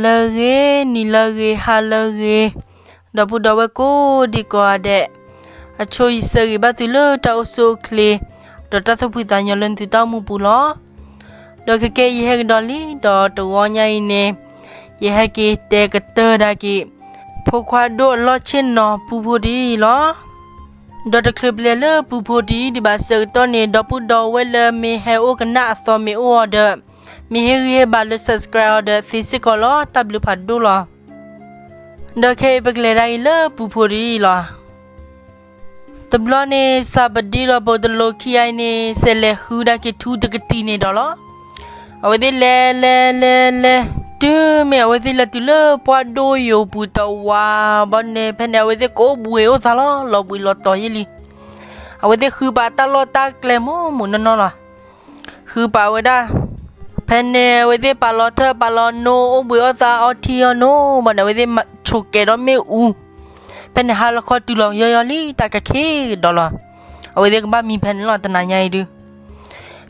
လၢဂ့ၤ, နံၤလၢဂ့ၤ, ဟါလၢဂ့ၤ, ဒီပုၢ်ဒီဝဲၢ်ကိးဒံကိးဂၤဒဲး, အဆိယဆၢဂ့ၤဘၣ်သုလၢတၢ်အိၣ်ဆူၣ်အိၣ်ချ့, ဒီးတၢ်သူၣ်ဖှံသးညီလၢသုတၢ်အိၣ်မူပူၤလီၤ. ဒီးခဲကဲယဟဲကဒီးလံ, ဒီးတဂီၤညါအံၤန့ၣ်, ယဟဲက့ၤတဲကတၢၢ်ဒၣ်က့ၤ, ဖိခွါဒိၣ်အလီၢ်ဆ့ၣ်နီၤပူဖိတံၢ်လီၤ. ဒီးတချုးပလဲၤလၢပူဖိတံၢ်ဒံးဘၣ်ဆၢကတီၢ်န့ၣ်, ဒီပုၢ်ဒီဝဲၢ်လၢမ့ၢ်ဟဲအိၣ်ကနၣ်အသီမ့ၢ်အိၣ်အီၤဒီး, မ့ၢ်ဟ့ၣ်ဂံၢ်ဟ့ၣ်ဘါလၢ subscribe အီၤဒီး သ့စ့ၢ်ကီးလီၤ. တၢ်ဘျုးဖးဒိၣ်လီၤ. ဒီးခဲအံၤပကလဲၤဒၣ်အံၤလၢပူဖိတံၢ်လီၤ. တဘျီန့ၣ် စးပဒံလီၤဘိးတလိၤခံဂၤအံၤန့ၣ် ဆဲးလဲၤဃုဒၣ်က့ၤထူတကတံၢ်န့ၣ်ဒီးလီၤ. အဝဲသ့ၣ်လဲၤလဲၤလဲၤလဲၤ, တုၤမ့ၢ်အဝဲသ့ၣ်လဲၤတုၤလၢပှၢ်ဒိၣ်ယိာ်ပူၤတဝါဘီန့ၣ်, ဖဲန့ၣ်အဝဲသ့ၣ်ကအိၣ်ဘှံးအိၣ်သါလီၤ, လီၤဘှံးလီၤတီၤယဲလံ. အဝဲသ့ၣ်ဃုပာ်တၢ်လီၢ်တၢ်ကျဲမိၢ်မိၢ်နီၢ်နီၢ်လီၤ. ဃုပာ်ဝဲဒၣ်, ဖဲန့ၣ်အဝဲသ့ၣ်ပာ်လီၤထၢၣ်ပာ်လီၤနိ အိၣ်ဘှံးအိၣ်သါအီထံအီနိဘၣ်န့ၣ် အဝဲသ့ၣ်ဆိးကဲဒီးမ့ၣ်အူ. ဖဲန့ၣ်ဟါလီၤခီတုၤလီၤယီယီလံ တၢ်ကခ့ကဒီးလီၤ. အဝဲသ့ၣ်ကဘၣ်မံဖဲန့ၣ်လီၤ တနၤညါအံၤဒုး.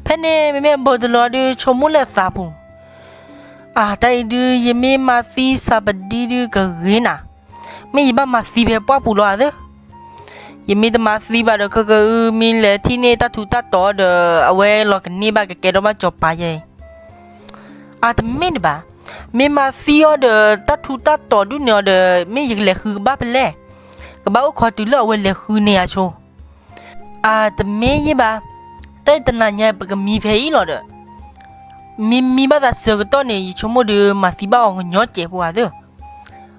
ဖဲန့ၣ်မ့မ့ၢ်ဘိးတလိၤဒုး ဆိကမိၣ်လၢအသးပူၤ, အၢ တၢ်အံၤဒုး ယမ့ၢ်မၤသံစးပဒံဒုးကဂ့ၤနၤ, မ့ၢ်ယဘၣ်မၤသံဖဲပှၢ်ပူၤလီၤဧါသၢ. ယမ့ၢ်တမၤသံဘၣ်ဒီး ခဲကမ့ၢ်လဲၤထံၣ်န့ၢ်တၢ်ထူးတၢ်တီၤဒီး အဝဲလီၤကန့ၢ်ဘၣ်ကကဲထီၣ်ဘၣ်စီၤပၤယဲအံၤ. အၢ တမ့ၢ်တဘၣ်, မ့ၢ်မၤသံအီၤဒီး တၢ်ထူးတၢ်တီၤဒုးန့ၢ်အီၤဒီး မ့ၢ်ယကလဲၤဃုကဘၣ်ဖဲလဲၣ်, ကဘၣ်အိၣ်ခိးတုၤလၢအဝဲလဲၤဃုန့ၢ်ယၤဆိ. အၢ တမ့ၢ်ယဲဘၣ်, တၢ်အံၤတနၤညါပကမံဖဲအံၤလီၤဒီး, မ့ၢ်မံဘၣ်သးဆၢကတီၢ်န့ၣ် ယဆိကမိၣ်ဒီးမၤသံဘၣ်အီၤကညီစဲးဖိဧါသၢ. တၢ်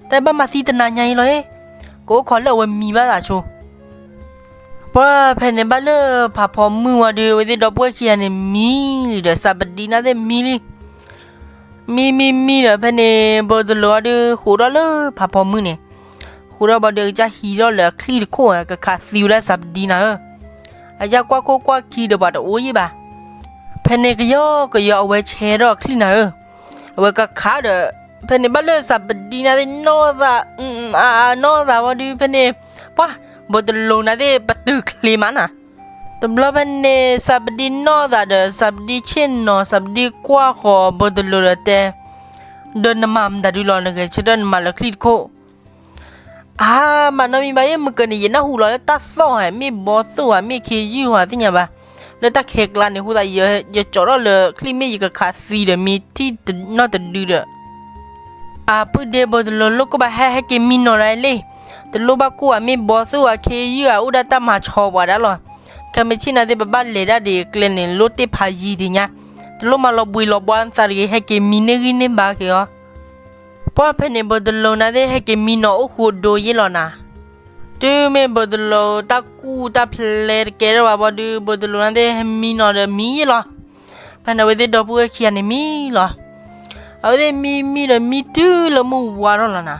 အံၤဘၣ်မၤသံတနၤညါအံၤလီၤဧါ, ကအိၣ်ခိးလၢအဝဲမံဘၣ်သးဆိ. ပှၢ်ဖဲန့ၣ်ဘၣ်လၢဖးဖီမုၢ်ဝံၤဒီး အဝဲသ့ၣ်ဒီပုၢ်ဝဲၢ်ခံဂၤန့ၣ်မံလံဒီး စးပဒံန့ၣ်သ့ၣ်မံလံ. မံမံမံဒီးဖဲန့ၣ် ဘိးတလိၤအီၤဒုးဃိးထီၣ်လၢဖးဖီမုၢ်န့ၣ်, ဃိးထီၣ်ဘၣ်ဒီး အကစၢ်ဟံးထီၣ်လၢအချံၣ်တခိၣ် ကခးသံဝဲဒၣ်စးပဒံနၤဧၢ. အကစၢ်ကွၢ်ခိၣ်ကွၢ်ခံဒီးပှၤတအိၣ်ယဲဘၣ်. ဖဲန့ၣ်ကယီကယီအဝဲဆဲထီၣ်အချံၣ်နၤဧၢ, အဝဲကခးဒီး, ဖဲန့ၣ်ဘၣ်လၢစးပဒံန့ၣ်သ့ၣ်နီၣ်သး, နီၣ်သးဝံၤဒီး ဖဲန့ၣ်, ပှၢ်, ဘိးတလိၤန့ၣ်သ့ၣ်ပတုာ်ချ့မးနၤ. တဘျီဖဲန့ၣ် စးပဒံနီၣ်သးဒီး စးပဒံဆ့ၣ်နီၤ စးပဒံကွၢ်ဃီၤဘိးတလိၤဒီးတဲ, ဒီးနမၤမတၤဒုလီၤ နဂဲၤဆၢထၢၣ်နမၤလၢချံၣ်တခိၣ်. အၢ မၤနီတမံၤဘၣ်ယဲ မုၢ်ကၢန့ၣ် ယနၢ်ဟူလီၤလၢတၢ်သီၣ်ဧါ မ့ၢ်ဘီသိၣ်ဧါ မ့ၢ်ခ့ယုၢ်ဧါ သ့ၣ်ညါဘၣ်. လၢတၢ်ခဲကျါန့ၣ်အဃိသတး ယကၠီထီၣ်လၢချံၣ်မ့ၢ်ယကခးသံဒီး မံထံၣ်နီၢ်တဒုဒီး အၢ ပုၢ်ဒ့ဘိးတလိၤ လိၣ်ကိၢ်ဘၣ် ဟဲဟဲက့ၤမံနီၤဒၣ်လံ. တလိၣ်ဘၣ်ကိၢ်ဧါ မ့ၢ်ဘီသိၣ်ဧါ ခ့ယုၢ်ဧါ အိၣ်ဒၣ်တၢ်မၤဆီပှၤဒၣ်လီၤ. ခဲမုၢ်ဆ့ၣ်န့ၣ်သ့ၣ် ပဘၣ်လဲၤဒၣ်ဒံးကျဲန့ၣ် လိၣ်တ့ၢ်ဖးယံၤဒံးညါ, တလိၣ်မၤလီၤဘှံးလီၤဘှါနသးတဂ့ၤ ဟဲက့ၤမံန့ၢ်ဂံၢ်န့ၢ်ဘါက့ၤအီၤ. ပှၢ်ဖဲန့ၣ် ဘိးတလိၤန့ၣ်သ့ၣ် ဟဲက့ၤမံနီၤအိၣ်ဃိဒိယ့ၣ်လီၤနၤ. တုၤမ့ၢ်ဘိးတလိၤတၢ်ကူၣ်တၢ်ဖျဲးတကဲထီၣ်ဘၣ်ဘီဒုး ဘိးတလိၤန့ၣ်သ့ၣ် ဟဲမံနီၤဒီးမံယ့ၣ်လီၤ. ဖဲန့ၣ် အဝဲသ့ၣ်ဒီပုၢ်ဝဲၢ်ခံဂၤန့ၣ်မံလီၤ. အဝဲသ့ၣ်မံမံဒီးမံတုၤလၢမုၢ်ဝါထီၣ်လီၤနၤ.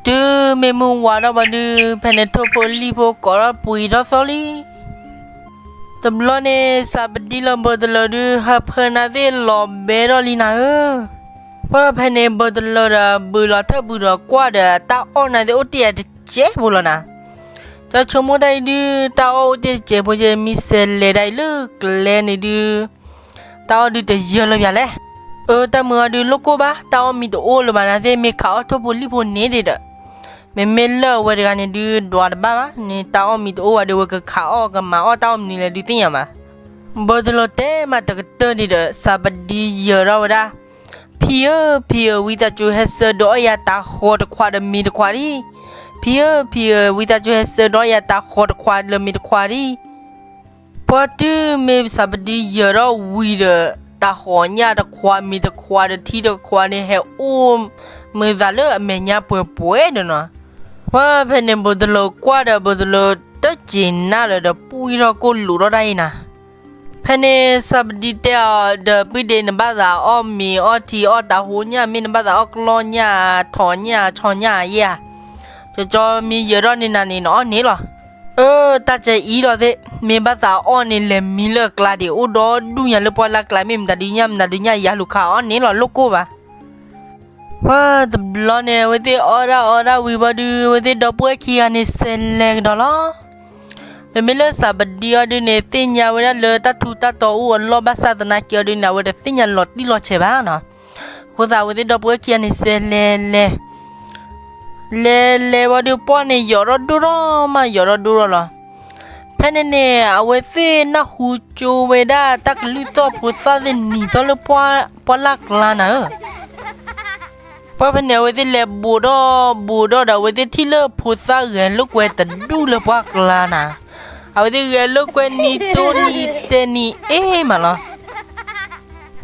တုၤမ့ၢ်မုၢ်ဝါထီၣ်ဘီဒုး ဖဲန့ၣ် ထိၣ်ဖိလံၣ်ဖိကိးထီၣ်ပှ့ၤထီၣ်သီလံ. တဘျီန့ၣ် စးပဒံလီၤဘိးတလိၤဒုး ဟၢဖၢန့ၣ်သ့ၣ်လီၤဘဲထီၣ်လံနၤဧၢ. ပှၢ်ဖဲန့ၣ် ဘိးတလိၤဒီး ဘုးလီၤထၢၣ်ဘုးဒီးကွၢ်ဒီး တၢ်အီၣ်န့ၣ်သ့ၣ်အိၣ်တ့ၢ်ယၤတစဲးဖိလီၤနၤ. ကၠီဆိကမိၣ်တၢ်အံၤဒုး တၢ်အီၣ်အိၣ်တ့ၢ်တစဲးဖိယဲ မ့ၢ်ဆဲးလဲၤဒၣ်အံၤလၢကျဲန့ၣ်ဒုး တၢ်အီၣ်ဒုးတယၢလၢပှၤလဲၣ်. အၢ တၢ်မုာ်အီၤဒုးလိၣ်ကိၢ်ဘၣ် တၢ်အီၣ်မံၤတအိၣ်လၢၤဘၣ်န့ၣ်သ့ၣ် မ့ၢ်ခးအီၣ်ထိၣ်ဖိလံၣ်ဖိန့ၣ်ဒံးဒီး မ့မ့ၢ်လၢအဝဲတဂၤန့ၣ်ဒုး ဒွးတဘၣ်ဘၣ်န့ၣ် တၢ်အီၣ်မံၤတအိၣ်ဘၣ်ဒီး အဝဲကခးအီၣ်ကမၤအီၣ်တၢ်အီၣ်မနုၤလဲၣ်ဒုးသ့ၣ်ညါဘၣ်. ဘိးတလိၤတဲမးတကတၢၢ်ဒံးဒီး စးပဒံယၢၤထီၣ်ဝဲဒၣ်, ဖံဧၢ ဖံဧၢ ဝံသးစူၤဟဲဆှၢဒီးအီၣ်ယၤတၤဃီၤတခွးဒီးမ့ၤတခွးဒံး. ဖံဧၢ ဖံဧၢ ဝံသးစူၤဟဲဆှၢဒီးအီၣ်ယၤတၤဃီၤတခွးလၢမ့ၤတခွးဒံး. ပှၢ်တုၤမ့ၢ်စးပဒံယၢၤထီၣ်ဝံၤဒီး တၤဃီၤညၣ်တခွး မ့ၤတခွးဒီးထံတခွးန့ၣ် ဟဲအိၣ်မုာ်သးလၢအမဲာ်ညါပှဲၤပှဲၤဒီးနီၤ. ပှၢ်ဖဲန့ၣ်ဘိးတလိၤကွၢ်ဒီး ဘိးတလိၤတစ့ၤနၢ်လၢၤဒီး ပှံၢ်ထီၣ်ကိၣ်လိာ်ထီၣ်တၢ်အံၤနၤ. ဖဲန့ၣ်စးပဒံတဲအီၤဒီး ပုၢ်ဒ့ နဘၣ်သးအီၣ်မ့ၤအီၣ်ထံအီၣ်တၤဃီၤညၣ် မ့ၢ်နဘၣ်သးအီၣ်ကျီၢ်ညၣ် ထိးညၣ်ဆီညၣ်ယဲဧါ. ကၠီကၠီမ့ၢ်ယၢၤထီၣ်န့ၢ်နၤန့ၣ် နအီၣ်န့ၢ်လီၤ. အၢ တၢ်စဲအံၤလီၤသ့ၣ် မ့ၢ်ဘၣ်သးအီၣ်န့ၣ် လဲၤမံလၢအကျါဒံး အိၣ်ဒီဒူၣ်ညါလၢပှၢ်လၢ်ကျါ မ့ၢ်မတၤဒုးညၣ် မတၤဒုးညၣ် ယၤလူၤခးအီၣ်န့ၢ်လီၤ လိၣ်ကိၢ်ဘၣ်. ပှၢ်တဘျီန့ၣ် အဝဲသ့ၣ်အီၣ်ဒၣ်အီဒၣ်ဝံၤဘီဒုး အဝဲသ့ၣ်ဒီပုၢ်ဝဲၢ်ခံဂၤန့ၣ် ဆဲးလဲၤကဒီးလီၤ. မ့မ့ၢ်လၢစးပဒံအီၤဒုးန့ၣ် သ့ၣ်ညါဝဲဒၣ်လၢတၢ်ထူးတၢ်တီၤအိၣ်အလီၢ်ဘၣ်ဆၣ်သနာ်က့အီၤဒုးန့ၣ် အဝဲတသ့ၣ်ညါလီၤတံၢ်လီၤဆဲးဘၣ်နီၤ. အဃိသတးအဝဲသ့ၣ်ဒီပုၢ်ဝဲၢ်ခံဂၤန့ၣ်စဲးလဲၤလဲၤ လဲၤလဲၤဝံၤဒီးပှၢ်န့ၣ်ယိးထီၣ်ဒိၣ်ထီၣ်မးယိးထီၣ်ဒိၣ်ထီၣ်လီၤ. ဖဲန့ၣ်န့ၣ် အဝဲသ့ၣ်နၢ်ဟူကၠိဝဲဒၣ်တၢ်ကလုၢ်သီၣ်ဖိသၣ်သ့ၣ်နံၤသီၣ်လၢပှၢ်လၢ်ကျါနၤဧၢ ပှၢ်ဖဲန့ၣ် အဝဲသ့ၣ်လဲၤဘူးထီၣ်ဘူးထီၣ်ဒီး အဝဲသ့ၣ်ထံၣ်လၢဖိသၣ်ဂဲၤလိာ်ကွဲတဒူၣ်လၢပှၢ်ကျါနၤ, အဝဲသ့ၣ်ဂဲၤလိာ်ကွဲနံၤတိၢ်နံၤတဲနံၤအ့ၣ်မးလီၤ.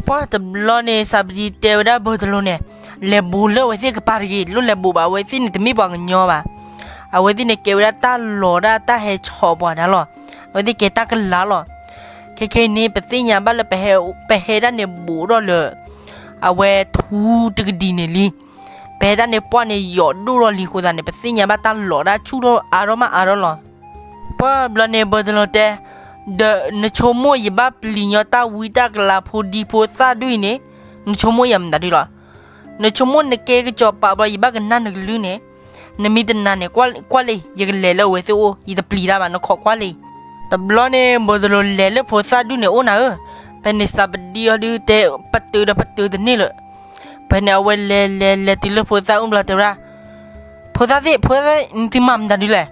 ပှၢ်တဘျီန့ၣ် စးပဒံတဲဝဲဒၣ်ဘၢတလိၤန့ၣ်, လဲၤဘူးလၢအဝဲသ့ၣ်ကပၤတဂ့ၤ, လိၣ်လဲၤဘူးဘၣ် အဝဲသ့ၣ်န့ၣ်တမ့ၢ်ပှၤကညီဘၣ်. အဝဲသ့ၣ်န့ၣ်ကဲဝဲဒၣ်တၢ်လီၢ်ဒၣ်တၢ်ဟဲဆီၣ်ပှၤဒၣ်လီၤ. အဝဲသ့ၣ်ကဲတၢ်ကလၤလီၤ. ခဲခဲအံၤန့ၣ် ပသ့ၣ်ညါဘၣ်လၢ ပဟဲဒၣ်န့ၣ်ဘူးထီၣ်လၢ အဝဲထူတကဒံၤန့ၣ်လံ. ပဟဲဒၣ်န့ၣ်ပှၢ်န့ၣ်ယိးဒိၣ်ထီၣ်လံအဃိသတးန့ၣ် ပသ့ၣ်ညါဘၣ်တၢ်လီၢ်ဒၣ်ဆူၣ်ထီၣ်အါထီၣ်မးအါထီၣ်လီၤ. ပှၢ်ဘျီန့ၣ် ဘၢတလိၤတဲ, ဒီးနဆိကမိၣ်ယဘၣ်ပျံၤညီတၢ်ဝံတၢ်ကလၤဖိဒံဖိသၣ်ဒူၣ်အံၤန့ၣ်, နဆိကမိၣ်ယၤမတၤဒုလီၤ. နဆိကမိၣ်နကဲကစီၤပၤဘျီ ယဘၣ်ကနၣ်နကလုၢ်န့ၣ်, နမ့ၢ်တနာ်န့ၣ် ကွၢ်လံ, ယကလဲၤလၢအဝဲသ့ၣ်အိၣ် ယတပျံၤတၢ်ဘၣ် နခိးကွၢ်လံ. တဘျီန့ၣ် ဘၢတလိၤလဲၤလၢဖိသၣ်ဒူၣ်န့ၣ်အိၣ်နၤဧၢ, ဖဲန့ၣ်စးပဒံအီၤဒုတဲ ပတုာ်ဒီးပတုာ်တန့ၢ်လၢၤ. ဖဲန့ၣ် အဝဲလဲၤလဲၤလဲၤတုၤလၢဖိသၣ်အိၣ်ဘျီတဲဝဲဒၣ်, ဖိသၣ်သ့ၣ် ဖိသၣ်သ့ၣ် နသုမၤမတၤဒုလဲၣ်.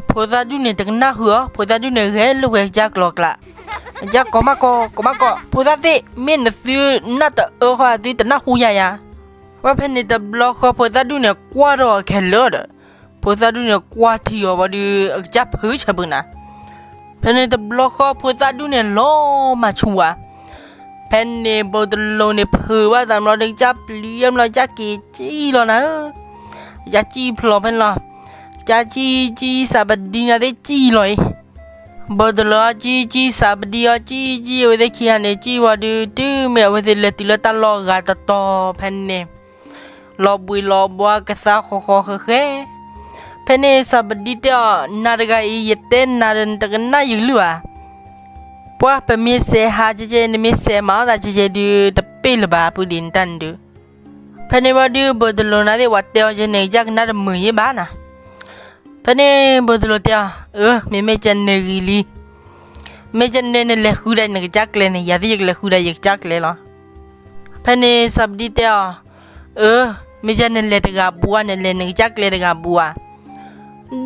ဖိသၣ်ဒူၣ်န့ၣ်တကနၣ်ဃုာ်အီၤ, ဖိသၣ်ဒူၣ်န့ၣ်ဂဲၤလိာ်ကွဲကစၢ်ကျီၤကျး, ကစၢ်ကိးမးကိး ကိးမးကိး, ဖိသၣ်သ့ၣ် မ့ၢ်နသုနၢ်တအၢဃီသုတနၢ်ဟူယၤယၤ. ပှၢ်ဖဲန့ၣ်တဘျီဃီဖိသၣ်ဒူၣ်န့ၣ်ကွၢ်ထီၣ်အီၤခဲလၢာ်ဒီး, ဖိသၣ်ဒူၣ်န့ၣ်ကွၢ်ထံအီၤဘၣ်ဒီး အကစၢ်ဖုးဆၢပူၤနၤ. ဖဲန့ၣ်တဘျီဃီဖိသၣ်ဒူၣ်န့ၣ်လီၤမၤဆူၣ်ဝဲ. ဖဲန့ၣ်ဘၢတလိၤန့ၣ်ဖုးဘၣ်သးဘျီဒီး ကစၢ်ပျံၤယဲၢ်ဘျီ ကစၢ်က့ၤစံၣ်လီၤနၤဧၢ, ကစၢ်စံၣ်ဖျိးဖဲန့ၣ်လီၤ. ကစၢ်စံၣ်စံၣ် စးပဒံန့ၣ်သ့ၣ်စံၣ်လီၤအံၤ. ဘၢတလိၤအီၤစံၣ်စံၣ် စးပဒံအီၤစံၣ်စံၣ် အဝဲသ့ၣ်ခံဂၤန့ၣ်စံၣ်ဝံၤဒီး တုၤမ့ၢ်အဝဲသ့ၣ်လဲၤတုၤလၢတၢ်လီၢ်ဂၤတတီၤဖဲန့ၣ် လီၤဘှံးလီၤဘှါကသါဃီဃီဃဲဃဲ. ဖဲန့ၣ်စးပဒံတဲအီၤ နၤတဂၤအံၤ ယတဲနၤဒီးနတကနၣ်ယကလုၢ်ဘၣ်. ပှၢ်ပမ့ၢ်စဲးဟးကဲကဲ နမ့ၢ်စဲးမၤအီၣ်သးကဲကဲဒုး တပ့ၢ်လၢၤဘၣ် ဖုဒံးနတၢ်န့ၣ်ဒုး. ဖဲန့ၣ်ဘၣ်ဒုး ဘၢတလိၤန့ၣ်သ့ၣ် ပှၤတဲအီၤကဲန့ၣ် ကစၢ်ကနၣ်တမုာ်ယဲၢ်ဘၣ်နၤ. ဖဲန့ၣ်ဘၢတလိၤတဲအီၤ အၢ မ့မ့ၢ်ကဲန့ၣ်ဂ့ၤလံ. မ့ၢ်ကဲန့ၣ်နလဲၤဃုဒၣ်နကစၢ်ကျဲန့ၣ် ယၤသ့ၣ်ယကလဲၤဃုဒၣ်ယကစၢ်ကျဲလီၤ. ဖဲန့ၣ်စးပဒံတဲအီၤ အၢ မ့ၢ်ကဲနလဲၤတဂၤဘူးဧါ နလဲၤနကစၢ်ကျဲတဂၤဘူးဧါ.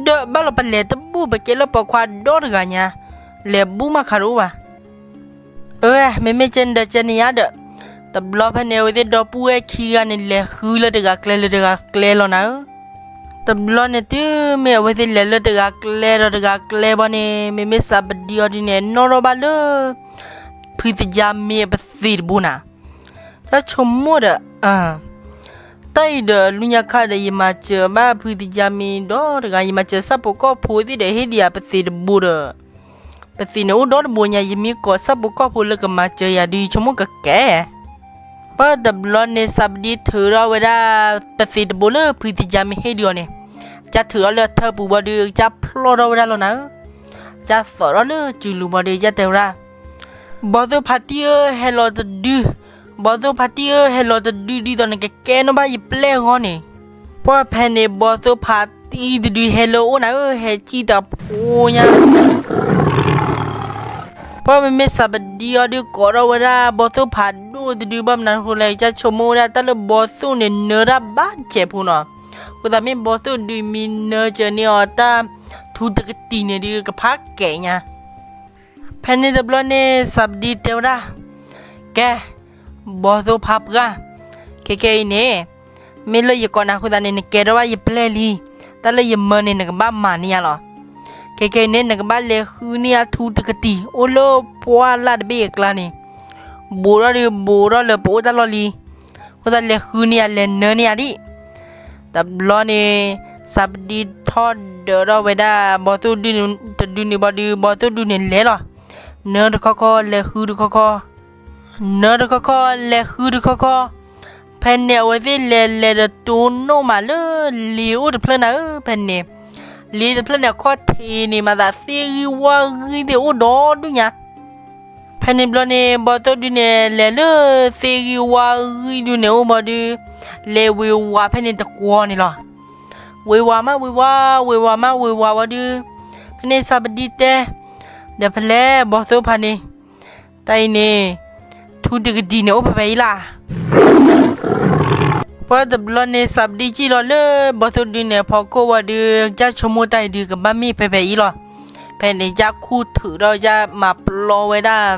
ဒီးဘၣ်လီၤပလဲၤတဘူၣ် ပကဲလၢပိာ်ခွါဒီတဂၤညါ, လဲၤဘူးမးခးတအိၣ်ဘၣ်. အၢ မ့မ့ၢ်ကဲန့ၣ်ဒီးကဲန့ၣ်ယါဒီး, တဘျီဖဲန့ၣ် အဝဲသ့ၣ်ဒီပုၢ်ဝဲၢ်ခံဂၤန့ၣ် လဲၤဃုလၢတဂၤကျဲလၢတဂၤကျဲလီၤနၤဧၢ. တဘျီန့ၣ်တုၤမ့ၢ်အဝဲသ့ၣ်လဲၤလၢတဂၤကျဲဒီးတဂၤကျဲဘၣ်န့ၣ် မ့မ့ၢ်စးပဒံအီၤဒ်န့ၣ် နီၣ်ထီၣ်ဘၣ်လၢ ဖုသယါမ့ၢ်အပသ့ၣ်တဘိနၤ. တၢ်ဆိကမိၣ်ဒီး တၢ်အံၤဒီး လူညါခါဒီး ယမၤစၢၤဘၣ်ဖုသယါမ့ၢ်ဒီတဂၤ ယမၤစၢၤဆၣ်ဖိကီၢ်ဖိသ့ၣ်ဒီး ဟ့ၣ်ဒံးယၤပသ့ၣ်တဘိဒီး ပသ့ၣ်န့ၣ်အိၣ်ဒီတဘိညါ ယမ့ၢ်ကိးဆၣ်ဖိကီၢ်ဖိလၢကမၤစၢၤယၤဒုး ယဆိကမိၣ်ကကဲ. ပှၢ်တဘျီန့ၣ် စးပဒံထုးထီၣ်ဝဲဒၣ် ပသ့ၣ်တဘိလၢဖုသယါမ့ၢ်ဟ့ၣ်ဒံးအီၤန့ၣ်, ကစၢ်ထုးထီၣ်လၢအထၢၣ်ပူၤဘၣ်ဒီး ကစၢ်ဖျီၣ်ထီၣ်ဝဲဒၣ်လီၤနၤဧၢ. ကစၢ်သိးထီၣ်လၢစုလူၤဘၣ်ဒီး ကစၢ်တဲဝဲဒၣ် ဘီသိၣ်ဖးတံၢ်ဧၢ ဟဲလီၤတဒု, ဘီသိၣ်ဖးတံၢ်ဧၢ ဟဲလီၤတဒု ဒ်သိးနကကဲနီၣ်ဘၣ်ယပျဲၢ်အဂီၢ်န့ၣ်. ပှၢ်ဖဲန့ၣ် ဘီသိၣ်ဖးတံၢ်တဒုဟဲလၢအအိၣ်နၤဧၢ ဟဲစံၣ်တဖိညါ ပှၢ်မ့မ့ၢ်စးပဒံအီၤဒုးကိးထီၣ်ဝဲဒၣ် ဘီသိၣ်ဖးဒိၣ်တဒု ဘၣ်မနုၤအဃိလဲၣ် ကစၢ်ဆိကမိၣ်ဝဲဒၣ်တၢ်လၢဘီသိၣ်န့ၣ် နၢတၢ်ဘၣ်စဲးဖိနီၤ. အဃိသတးမ့ၢ်ဘီသိၣ်ဒုးမ့ၢ်နၢစၢၤန့ၢ်အီၤတၢ်ထူတကတံာ်န့ၣ်ဒုး ကဖးကဲညါ. ဖဲန့ၣ်တဘျီန့ၣ် စးပဒံတဲဝဲဒၣ်, ကဲ, ဘီသိၣ်ဖးပှၢ်, ခဲခဲအံၤန့ၣ် မ့ၢ်လၢယကိးနၤအဃိသတးန့ၣ် နကဲထီၣ်ဘၣ်ယပျဲၢ်လံ. တၢ်လၢယမၢန့ၣ် နကဘၣ်မၤန့ၢ်ယၤလီၤ. ခဲခဲအံၤန့ၣ် နကဘၣ်လဲၤဃုန့ၢ်ယၤထူတကတံာ် အိၣ်လၢပှၢ်လၢ်တဘ့ၣ်အကျါန့ၣ်, ဘူးထီၣ်ဒုးဘူးထီၣ်လၢပအိၣ်တၢ်လီၢ်လံ. အဃိသတးလဲၤဃုန့ၢ်ယၤ လဲၤနၢန့ၢ်ယၤဒံး. တဘျီန့ၣ် စးပဒံထီၣ်ဒၢးထီၣ်ဝဲဒၣ် ဘီသိၣ်ဒုန့ၣ်တဒုန့ၣ်ဘၣ်ဒီး ဘီသိၣ်ဒုန့ၣ်လဲၤလီၤ. နၢတခီခီ လဲၤဃုတခီခီ နၢတခီခီ လဲၤဃုတခီခီ, ဖဲန့ၣ်အဝဲသ့ၣ်လဲၤလဲၤဒီးတိၢ်နီၣ်မးလၢ လ့အိၣ်တဖျၢၣ်နၤဧၢ ဖဲန့ၣ်, လ့တဖျၢၣ်န့ၣ် အခီၣ်ထံးန့ၣ် မၤသးသ့ၣ်ဂံၢ်ဝါဂံၢ်သ့ၣ်အိၣ်ဒီဒူၣ်ညါ. ဖဲန့ၣ်ဘျီန့ၣ် ဘီသိၣ်ဒုန့ၣ် လဲၤလၢသ့ၣ်ဂံၢ်ဝါဂံၢ်ဒုန့ၣ်အိၣ်ဘၣ်ဒီး လဲၤဝ့ၤဝးဖဲန့ၣ်တကွီၢ်န့ၣ်လီၤ. ဝ့ၤဝးမးဝ့ၤဝး ဝ့ၤဝးမးဝ့ၤဝးဝံၤဒီး ဖဲန့ၣ်စးပဒံတဲ ဒီးဖဲလဲၣ်ဘီသိၣ်ဖးန့ၣ်, တၢ်အံၤန့ၣ် ထူတကတံာ်န့ၣ်အိၣ်ဖဲဖဲအံၤလၢ်. ပှၤတဘျီန့ၣ် စးပဒံစံၣ်လီၤလၢဘီၣ်သိၣ်ဒုန့ၣ် ဖီခိၣ်ဝံၤဒီး ကစၢ်ဆိကမိၣ်တၢ်အံၤဒုး ကဘၣ်မ့ၢ်ဖဲဖဲအံၤလီၤ. ဖဲန့ၣ် ကစၢ်ခူၣ်ထုးဒီး ကစၢ်မၤပျီဝဲဒၣ်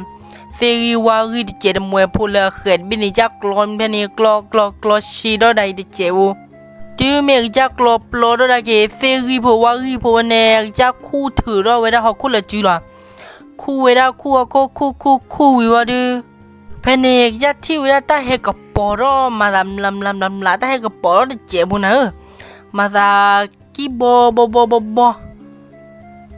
သ့ၣ်ဂံၢ်ဝၣ်ဂံၢ်တစဲးတမှဲၤဖိလၢအဃဲးတဘ့ၣ်န့ၣ် ကစၢ်ကျီဖဲန့ၣ် ကျီကျီကျီဆ့ဒီးဒၣ်အံၤတစဲးဖိ တုၤမ့ၢ်ကစၢ်ကျီပျီထီၣ်ဒၣ်က့ၤ သ့ၣ်ဂံၢ်ဖိဝၣ်ဂံၢ်ဖိဝဲန့ၣ် ကစၢ်ခူၣ်ထုးထီၣ်ဝဲဒၣ်ဟီၣ်ခိၣ်လၢစုလီၤ. ခူၣ်ဝဲဒၣ်ခူၣ်ဟီၣ်ခိၣ် ခူၣ်ခူၣ်ခူၣ်ဝံၤဝံၤဒီး ဖဲန့ၣ် ကစၢ်ထံၣ်ဝဲဒၣ်တၢ်ဟဲကပီၤထီၣ်မၤသး မျးမျးမျးမျး တၢ်ဟဲကပီၤထီၣ်တစဲးဖိနၤဧၢ, မၤသးကံၢ်ဘီဘီဘီဘီဘီ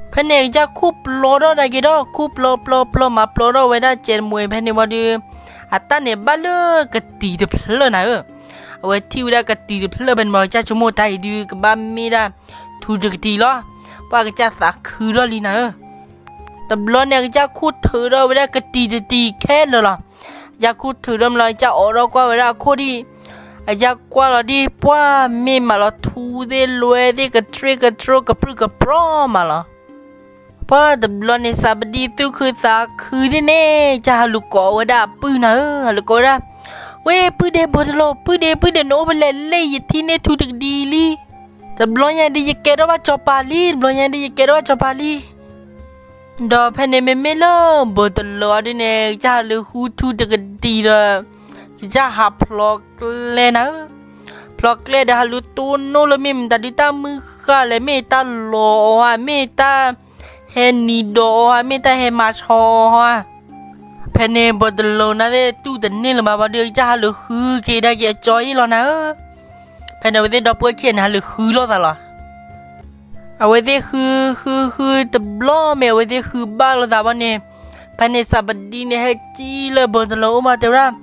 ဖဲန့ၣ် ကစၢ်ခူၣ်ပျီထီၣ်ဒၣ်က့ၤဒီး ခူၣ်ပျီပျီပျီ မၤပျီထီၣ်ဝဲဒၣ်စဲးတမှဲၤဖဲန့ၣ်ဝံၤဒီး အတၢ်န့ၣ်ဘၣ်လၢကတံၤတဖျၢၣ်နၤဧၢ. အဝဲထံၣ်ဝဲဒၣ်ကတံၤတဖျၢၣ်ဖဲန့ၣ်ဘၣ် ကစၢ်ဆိကမိၣ်တၢ်အံၤဒုး ကဘၣ်မ့ၢ်ဒၣ်ထူတကတံၤလီၤ. ပှၤကစၢ်သးခုထီၣ်လံနၤဧၢ. တဘျီန့ၣ် အကစၢ်ခူၣ်ထုးထီၣ်ဝဲဒၣ်ကတံၤတတံၤခဲလၢာ်လီၤ. အကစၢ်ခူၣ်ထုးထီၣ်မးလီၤ အကစၢ်အိးထီၣ်ကွၢ်ဝဲဒၣ်အခိၣ်ဒံး, အကစၢ်ကွၢ်လီၤဒံး ပှၤမ့ၢ်မးလီၤ ထူသ့ၣ်လွဲသ့ၣ် ကထြ့ကထြိကပြုၢ်ကပြီမးလီၤ. ပှၤတဘျီန့ၣ် စးပဒံသူၣ်ခုသးခုဒ်န့ၣ် ကစၢ်ဟးလူၤကိးဝဲဒၣ်အပုၢ်နၤဧၢ, ဟးလူၤကိးဝဲဒၣ်, ဝ့ၢ်ပုၢ်ဒ့ ဘိးတလိၤ ပုၢ်ဒ့ ပုၢ်ဒ့ နအိၣ်ဖဲလဲၣ်လံ ယထံၣ်န့ၢ်ထူတကတံၤလံ. တဘျီညါဒုး ယကဲထီၣ်ဘၣ်စီၤပၤလံ တဘျီညါဒုး ယကဲထီၣ်ဘၣ်စီၤပၤလံ. ဒီးဖဲန့ၣ်မ့မ့ၢ်လၢဘိးတလိၤအီၤဒ်န့ၣ် ကစၢ်ဟးလူၤဃုထူတကတံၤဒီး ကစၢ်ဟးဖျီကျဲနၤဧၢ, ဖျီကျဲဒီးဟးလူၤတိၢ်နီၣ်လၢမ့ၢ်မတၤဒုး တၢ်မုၢ်ဃၢ်လဲၣ် မ့ၢ်တၢ်လီၤအီၤဧါ မ့ၢ်တၢ်ဟဲနံၤဒီးအီၤဧါ မ့ၢ်တၢ်ဟဲမၤဆီအီၤဧါ. ဖဲန့ၣ်ဘိးတလိၤန့ၣ်သ့ၣ်တူၢ်တန့ၢ်လၢၤဘၣ်ဘၣ်ဒီး ကစၢ်ဟးလူၤဃုက့ၤဒၣ်က့ၤအကၠီအ့ၣ်လီၤနၤဧၢ. ဖဲန့ၣ် အဝဲသ့ၣ်ဒီပုၢ်ဝဲၢ်ခံဂၤန့ၣ် ဟးလူၤဃုလိာ်သးလီၤ. အဝဲသ့ၣ်ဃု ဃုဃုတဘျီမ့ၢ် အဝဲသ့ၣ်ဃုဘၣ်လိာ်သးဘၣ်န့ၣ်, ဖဲန့ၣ် စးပဒံန့ၣ် ဟဲကံၣ်လၢဘိးတလိၤအိၣ်ဘၣ်တဲဝဲဒၣ်,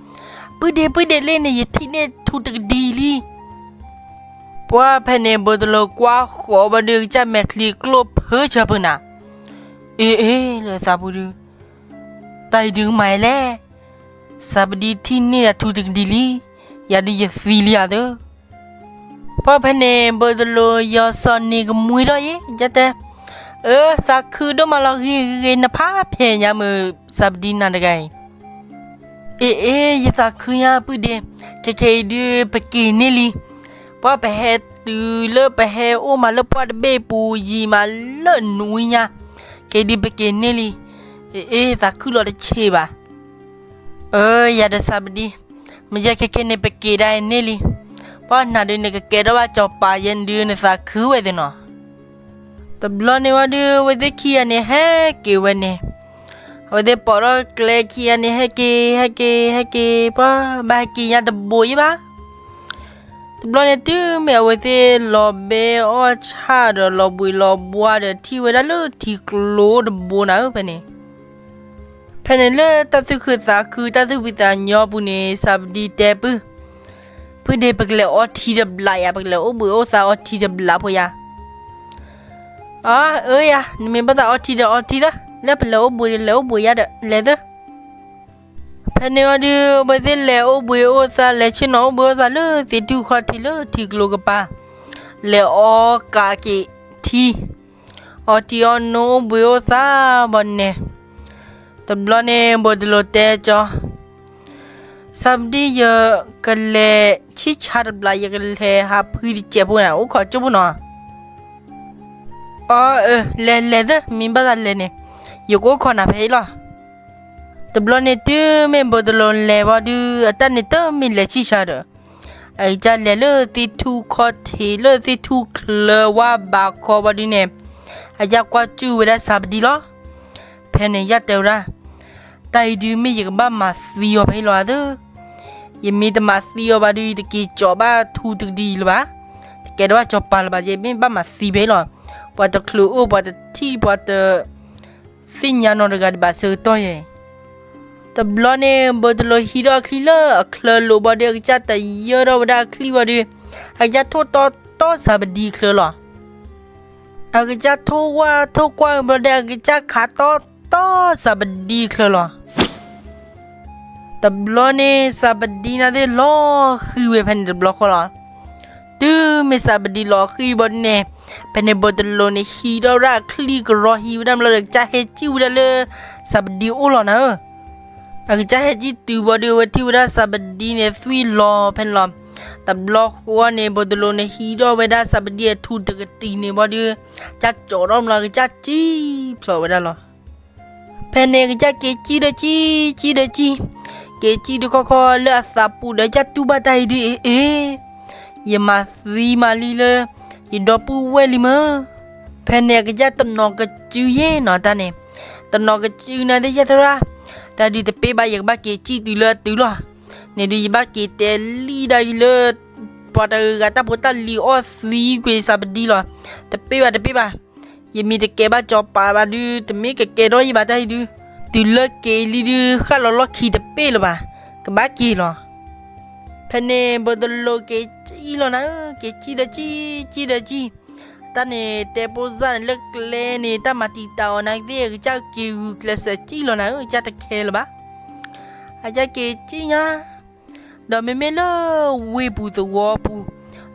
ပုၢ်ဒ့ ပုၢ်ဒ့လံန့ၣ် ယထံၣ်န့ၢ်ထူတကတံၤလံ. ပှၤဖဲန့ၣ် ဘိးတလိၤကွၢ်ဃီၤဘၣ်ဒီး ကစၢ်မဲာ်ချံကျိၣ်ဖၢဆၢဖုနၤ, အ့ အ့ လၢသးပူၤဒုး တၢ်အံၤဒုးကမၤယဲလဲၣ်. စးပဒံထံၣ်န့ၢ်ဒၣ်ထူတကတံၤလံ, ယၤဒုးယသံလံဧါသၢ. ပှၤဖဲန့ၣ် ဘိးတလိၤယီၤစီၤန့ၣ်ကမှံထီၣ်ယဲ ယတဲ, အၢ သးခုဒိၣ်မးလီၤ ဂ့ၤဂ့ၤ နဖးဖျဲးညါမုၢ် စးပဒံနၤတဂၤအံၤ အ့ အ့ ယသးခုညါပုၢ်ဒ့, ခဲခဲအံၤဒုး ပက့ၤန့ၢ်လံ. ပှၤပဟဲတုၤလၢပဟဲအိၣ်မးလၢပှၢ်တဘ့ၣ်ပူၤယံၤမးလၢနွံညါ, ခဲအံၤဒုးပက့ၤန့ၢ်လံ. အ့ အ့ သးခုလီၤတဆံးဘၣ်. အၢ ယၤဒီးစးပဒံ, မ့ၢ်ယဲခဲခဲန့ၣ် ပက့ၤဒၣ်အံၤန့ၢ်လံ. ပှၤနၤဒုးန့ၣ် ကကဲထီၣ်ဘၣ်စီၤပၤယဲဒုး နသးခုဝဲသ့ၣ်နီၤ. တဘျီန့ၣ်ဝံၤဒီး အဝဲသ့ၣ်ခံဂၤန့ၣ် ဟဲက့ၤဝဲန့ၣ်, အဝဲသ့ၣ်ပိာ်ထီၣ်ကျဲခံဂၤန့ၣ် ဟဲက့ၤ ဟဲက့ၤ ဟဲက့ၤ ပှၤဘၣ်ဟဲက့ၤညါတဘိးယဲဘၣ်. တဘျီန့ၣ် တုၤမ့ၢ်အဝဲသ့ၣ်လီၤဘဲအီၣ်ဆၣ်ဒီး လီၤဘှံးလီၤဘှါဒီး ထံၣ်ဝဲဒၣ်လၢထံကျိတဘိနၤဧၢ ဖဲန့ၣ် ဖဲန့ၣ်လၢတၢ်သူၣ်ခုသးခု တၢ်သူၣ်ဖှံသးညီအပူၤန့ၣ် စးပဒံတဲပုၢ်, ပုၢ်ဒ့ ပကလဲၤအီထံတဘျးယၤ, ပကလဲၤအိၣ်ဘှံးအိၣ်သါအီထံတဘျးဖိယၤ. အၢ အၢယၤ, နမ့ၢ်ဘၣ်သးအီထံဒီးအီထံသၢ, လၢပလဲၤအိၣ်ဘှံးဒီးလဲၤအိၣ်ဘှံးယၤဒီး လဲၤသၢ. ဖဲန့ၣ်ဝံၤဒီး အဝဲသ့ၣ်လဲၤအိၣ်ဘှံးအိၣ်သါ လဲၤဆ့ၣ်နီၤအိၣ်ဘှံးအိၣ်သါလၢသ့ၣ်ထူၣ်ခီၣ်ထံးလၢထံကျိကပၤ, လဲၤအီကးက့ၤထံ, အီထံအီနိအိၣ်ဘှံးအိၣ်သါဘၣ်န့ၣ်, တဘျီန့ၣ် ဘိးတလိၤတဲကၠီ, စးပဒံ ယကလဲၤဆံၣ်ဆါတဘျး ယကလဲၤဟးဖှံတစဲးဖိန့ၣ် အိၣ်ခိးကၠိဖိနီၤ. အၢ အၢ လဲၤလဲၤသၢ မ့ၢ်ဘၣ်သးလဲၤန့ၣ် ယကအိၣ်ခိးနၤဖဲအံၤလီၤ. တဘျီန့ၣ် တုၤမ့ၢ်ဘိးတလိၤလဲၤဝံၤဒီး အတၢ်န့ၣ်တမ့ၢ်လဲၤဆံၣ်ဆါဒီး အကစၢ်လဲၤလၢသ့ၣ်ထူၣ်ခီၣ်ထံး လၢသ့ၣ်ထူၣ်ချၢဝါဘးခီဘၣ်ဒုးန့ၣ်, အကစၢ်ကွၢ်စူၣ်ဝဲဒၣ်စးပဒံလီၤ. ဖဲန့ၣ် ကစၢ်တဲဝဲဒၣ်, တၢ်အံၤဒုးမ့ၢ်ယကဘၣ်မၤသံအီၤဖဲအံၤလီၤသၢ. ယမ့ၢ်တမၤသံအီၤဘၣ်ဒုး ယတက့ၤကၠီၤဘၣ်ထူတကတံၤလၢၤဘၣ်, တကဲထီၣ်ဘၣ်စီၤပၤလၢၤဘၣ်, ယမ့ၢ်ဘၣ်မၤသံဖဲအံၤလီၤ. ပှၤတချုးအိၣ် ပှၤတထံၣ် ပှၤတ သ့ၣ်ညါနီတဂၤဒံးဘၣ်ဆၢကတီၢ်ယဲၢ်. တဘျီန့ၣ် ဘိးတလိၤဟံးထီၣ်အချံလၢအချၢလိာ်ဘၣ်ဒီး အကစၢ်တယၢထီၣ်ဝဲဒၣ်အချံဘၣ်ဒီး အကစၢ်ထိၣ်တီတီစးပဒံချၢလီၤ. အကစၢ်ထိၣ်ဝါထိၣ်ကွၢ်ဘၣ်ဒီး အကစၢ်ခးတီတီစးပဒံချၢလီၤ. တဘျီန့ၣ် စးပဒံန့ၣ်သ့ၣ်လီၤဃံၤဝဲဖဲန့ၣ်တဘျီဃီလီၤ. တုၤမ့ၢ်စးပဒံလီၤဃံၤဘၣ်ဒုးန့ၣ်, ဖဲန့ၣ်ဘိးတလိၤန့ၣ် ဟံးထီၣ်ဝဲဒၣ်အချံကရီ ဟံးဝဲဒၣ်ဘျီဒီး အကစၢ်ဟဲစံၣ်ဝဲဒၣ်လၢ စးပဒံအိၣ်လီၤနၤဧၢ. အကစၢ်ဟဲစံၣ်တုၤဘၣ်ဒီး အဝဲထံၣ်ဝဲဒၣ်စးပဒံန့ၣ် သွံၣ်လီၤဖဲန့ၣ်လီၤ. တဘျီဃီန့ၣ် ဘိၣ်တလိၣ်န့ၣ် ဟံးထီၣ်ဝဲဒၣ်စၤပဒံအထူတကတံၢ်န့ၣ်ဘၣ်ဒီး ကစၢ်ကၠီထီၣ်မးလီၤ ကစၢ်စံၣ်ဖျိးဝဲဒၣ်လီၤ. ဖဲန့ၣ်ကစၢ်က့ၤစံၣ်ဒီးစံၣ်, စံၣ်ဒီးစံၣ်, က့ၤစံၣ်တခီခီလၢအသးပူၤဒီး ကစၢ်တူၢ်ဘၣ်တၢ်အံၤဒုး အ့ အ့, ယမၤသံမးလံလၢ ယဒီပုၢ်ဝဲၢ်လံမၢ်. ဖဲန့ၣ်အကစၢ်တနီၤကစုယ့ၣ်နီၤတၢ်န့ၣ်, တနီၤကစုနၤသ့ၣ်ယဲၢ်သရၣ်, တၢ်ဒုးတပ့ၢ်ဘၣ် ယကဘၣ်က့ၤစံၣ်တုၤလၢအတုၤလီၤ. န့ၣ်ဒုး ယဘၣ်က့ၤတဲလံဒၣ်ယလၢ ပှၤတဂၤတၢ်ဖိတၢ်လံၤအီၣ်သံကွံာ်စၤပဒံလီၤ. တပ့ၢ်ဘၣ်တပ့ၢ်ဘၣ်, ယမ့ၢ်တကဲဘၣ်စီၤပၤဘၣ်ဒုး တမ့ၢ်ကကဲထီၣ်ယဘၣ်တၢ်အံၤဒုး, တုၤလၢက့ၤလံဒုး ဃၣ်လီၤလီၢ်ခံတပ့ၢ်လၢၤဘၣ်, ကဘၣ်က့ၤလီၤ. ဖဲန့ၣ် ဘိၣ်တလိၣ်က့ၤစံၣ်လီၤနၤဧၢ, က့ၤစံၣ်ဒီးစံၣ်, စံၣ်ဒီးစံၣ်, တၢ်န့ၣ် တဲပိၢ်စၢ်န့ၣ်လၢကျဲန့ၣ် တၢ်မၤတံာ်တာ်အီၤနၤသ့ၣ် အကစၢ်က့ၤဂုာ်ကျဲးစၢးစံၣ်လီၤနၤဧၢ, ကစၢ်တခဲလၢၤဘၣ်. အကစၢ်က့ၤစံၣ်ညါ ဒီးမ့မ့ၢ်လၢဝ့ၢ်ပူၤသဝီပူၤ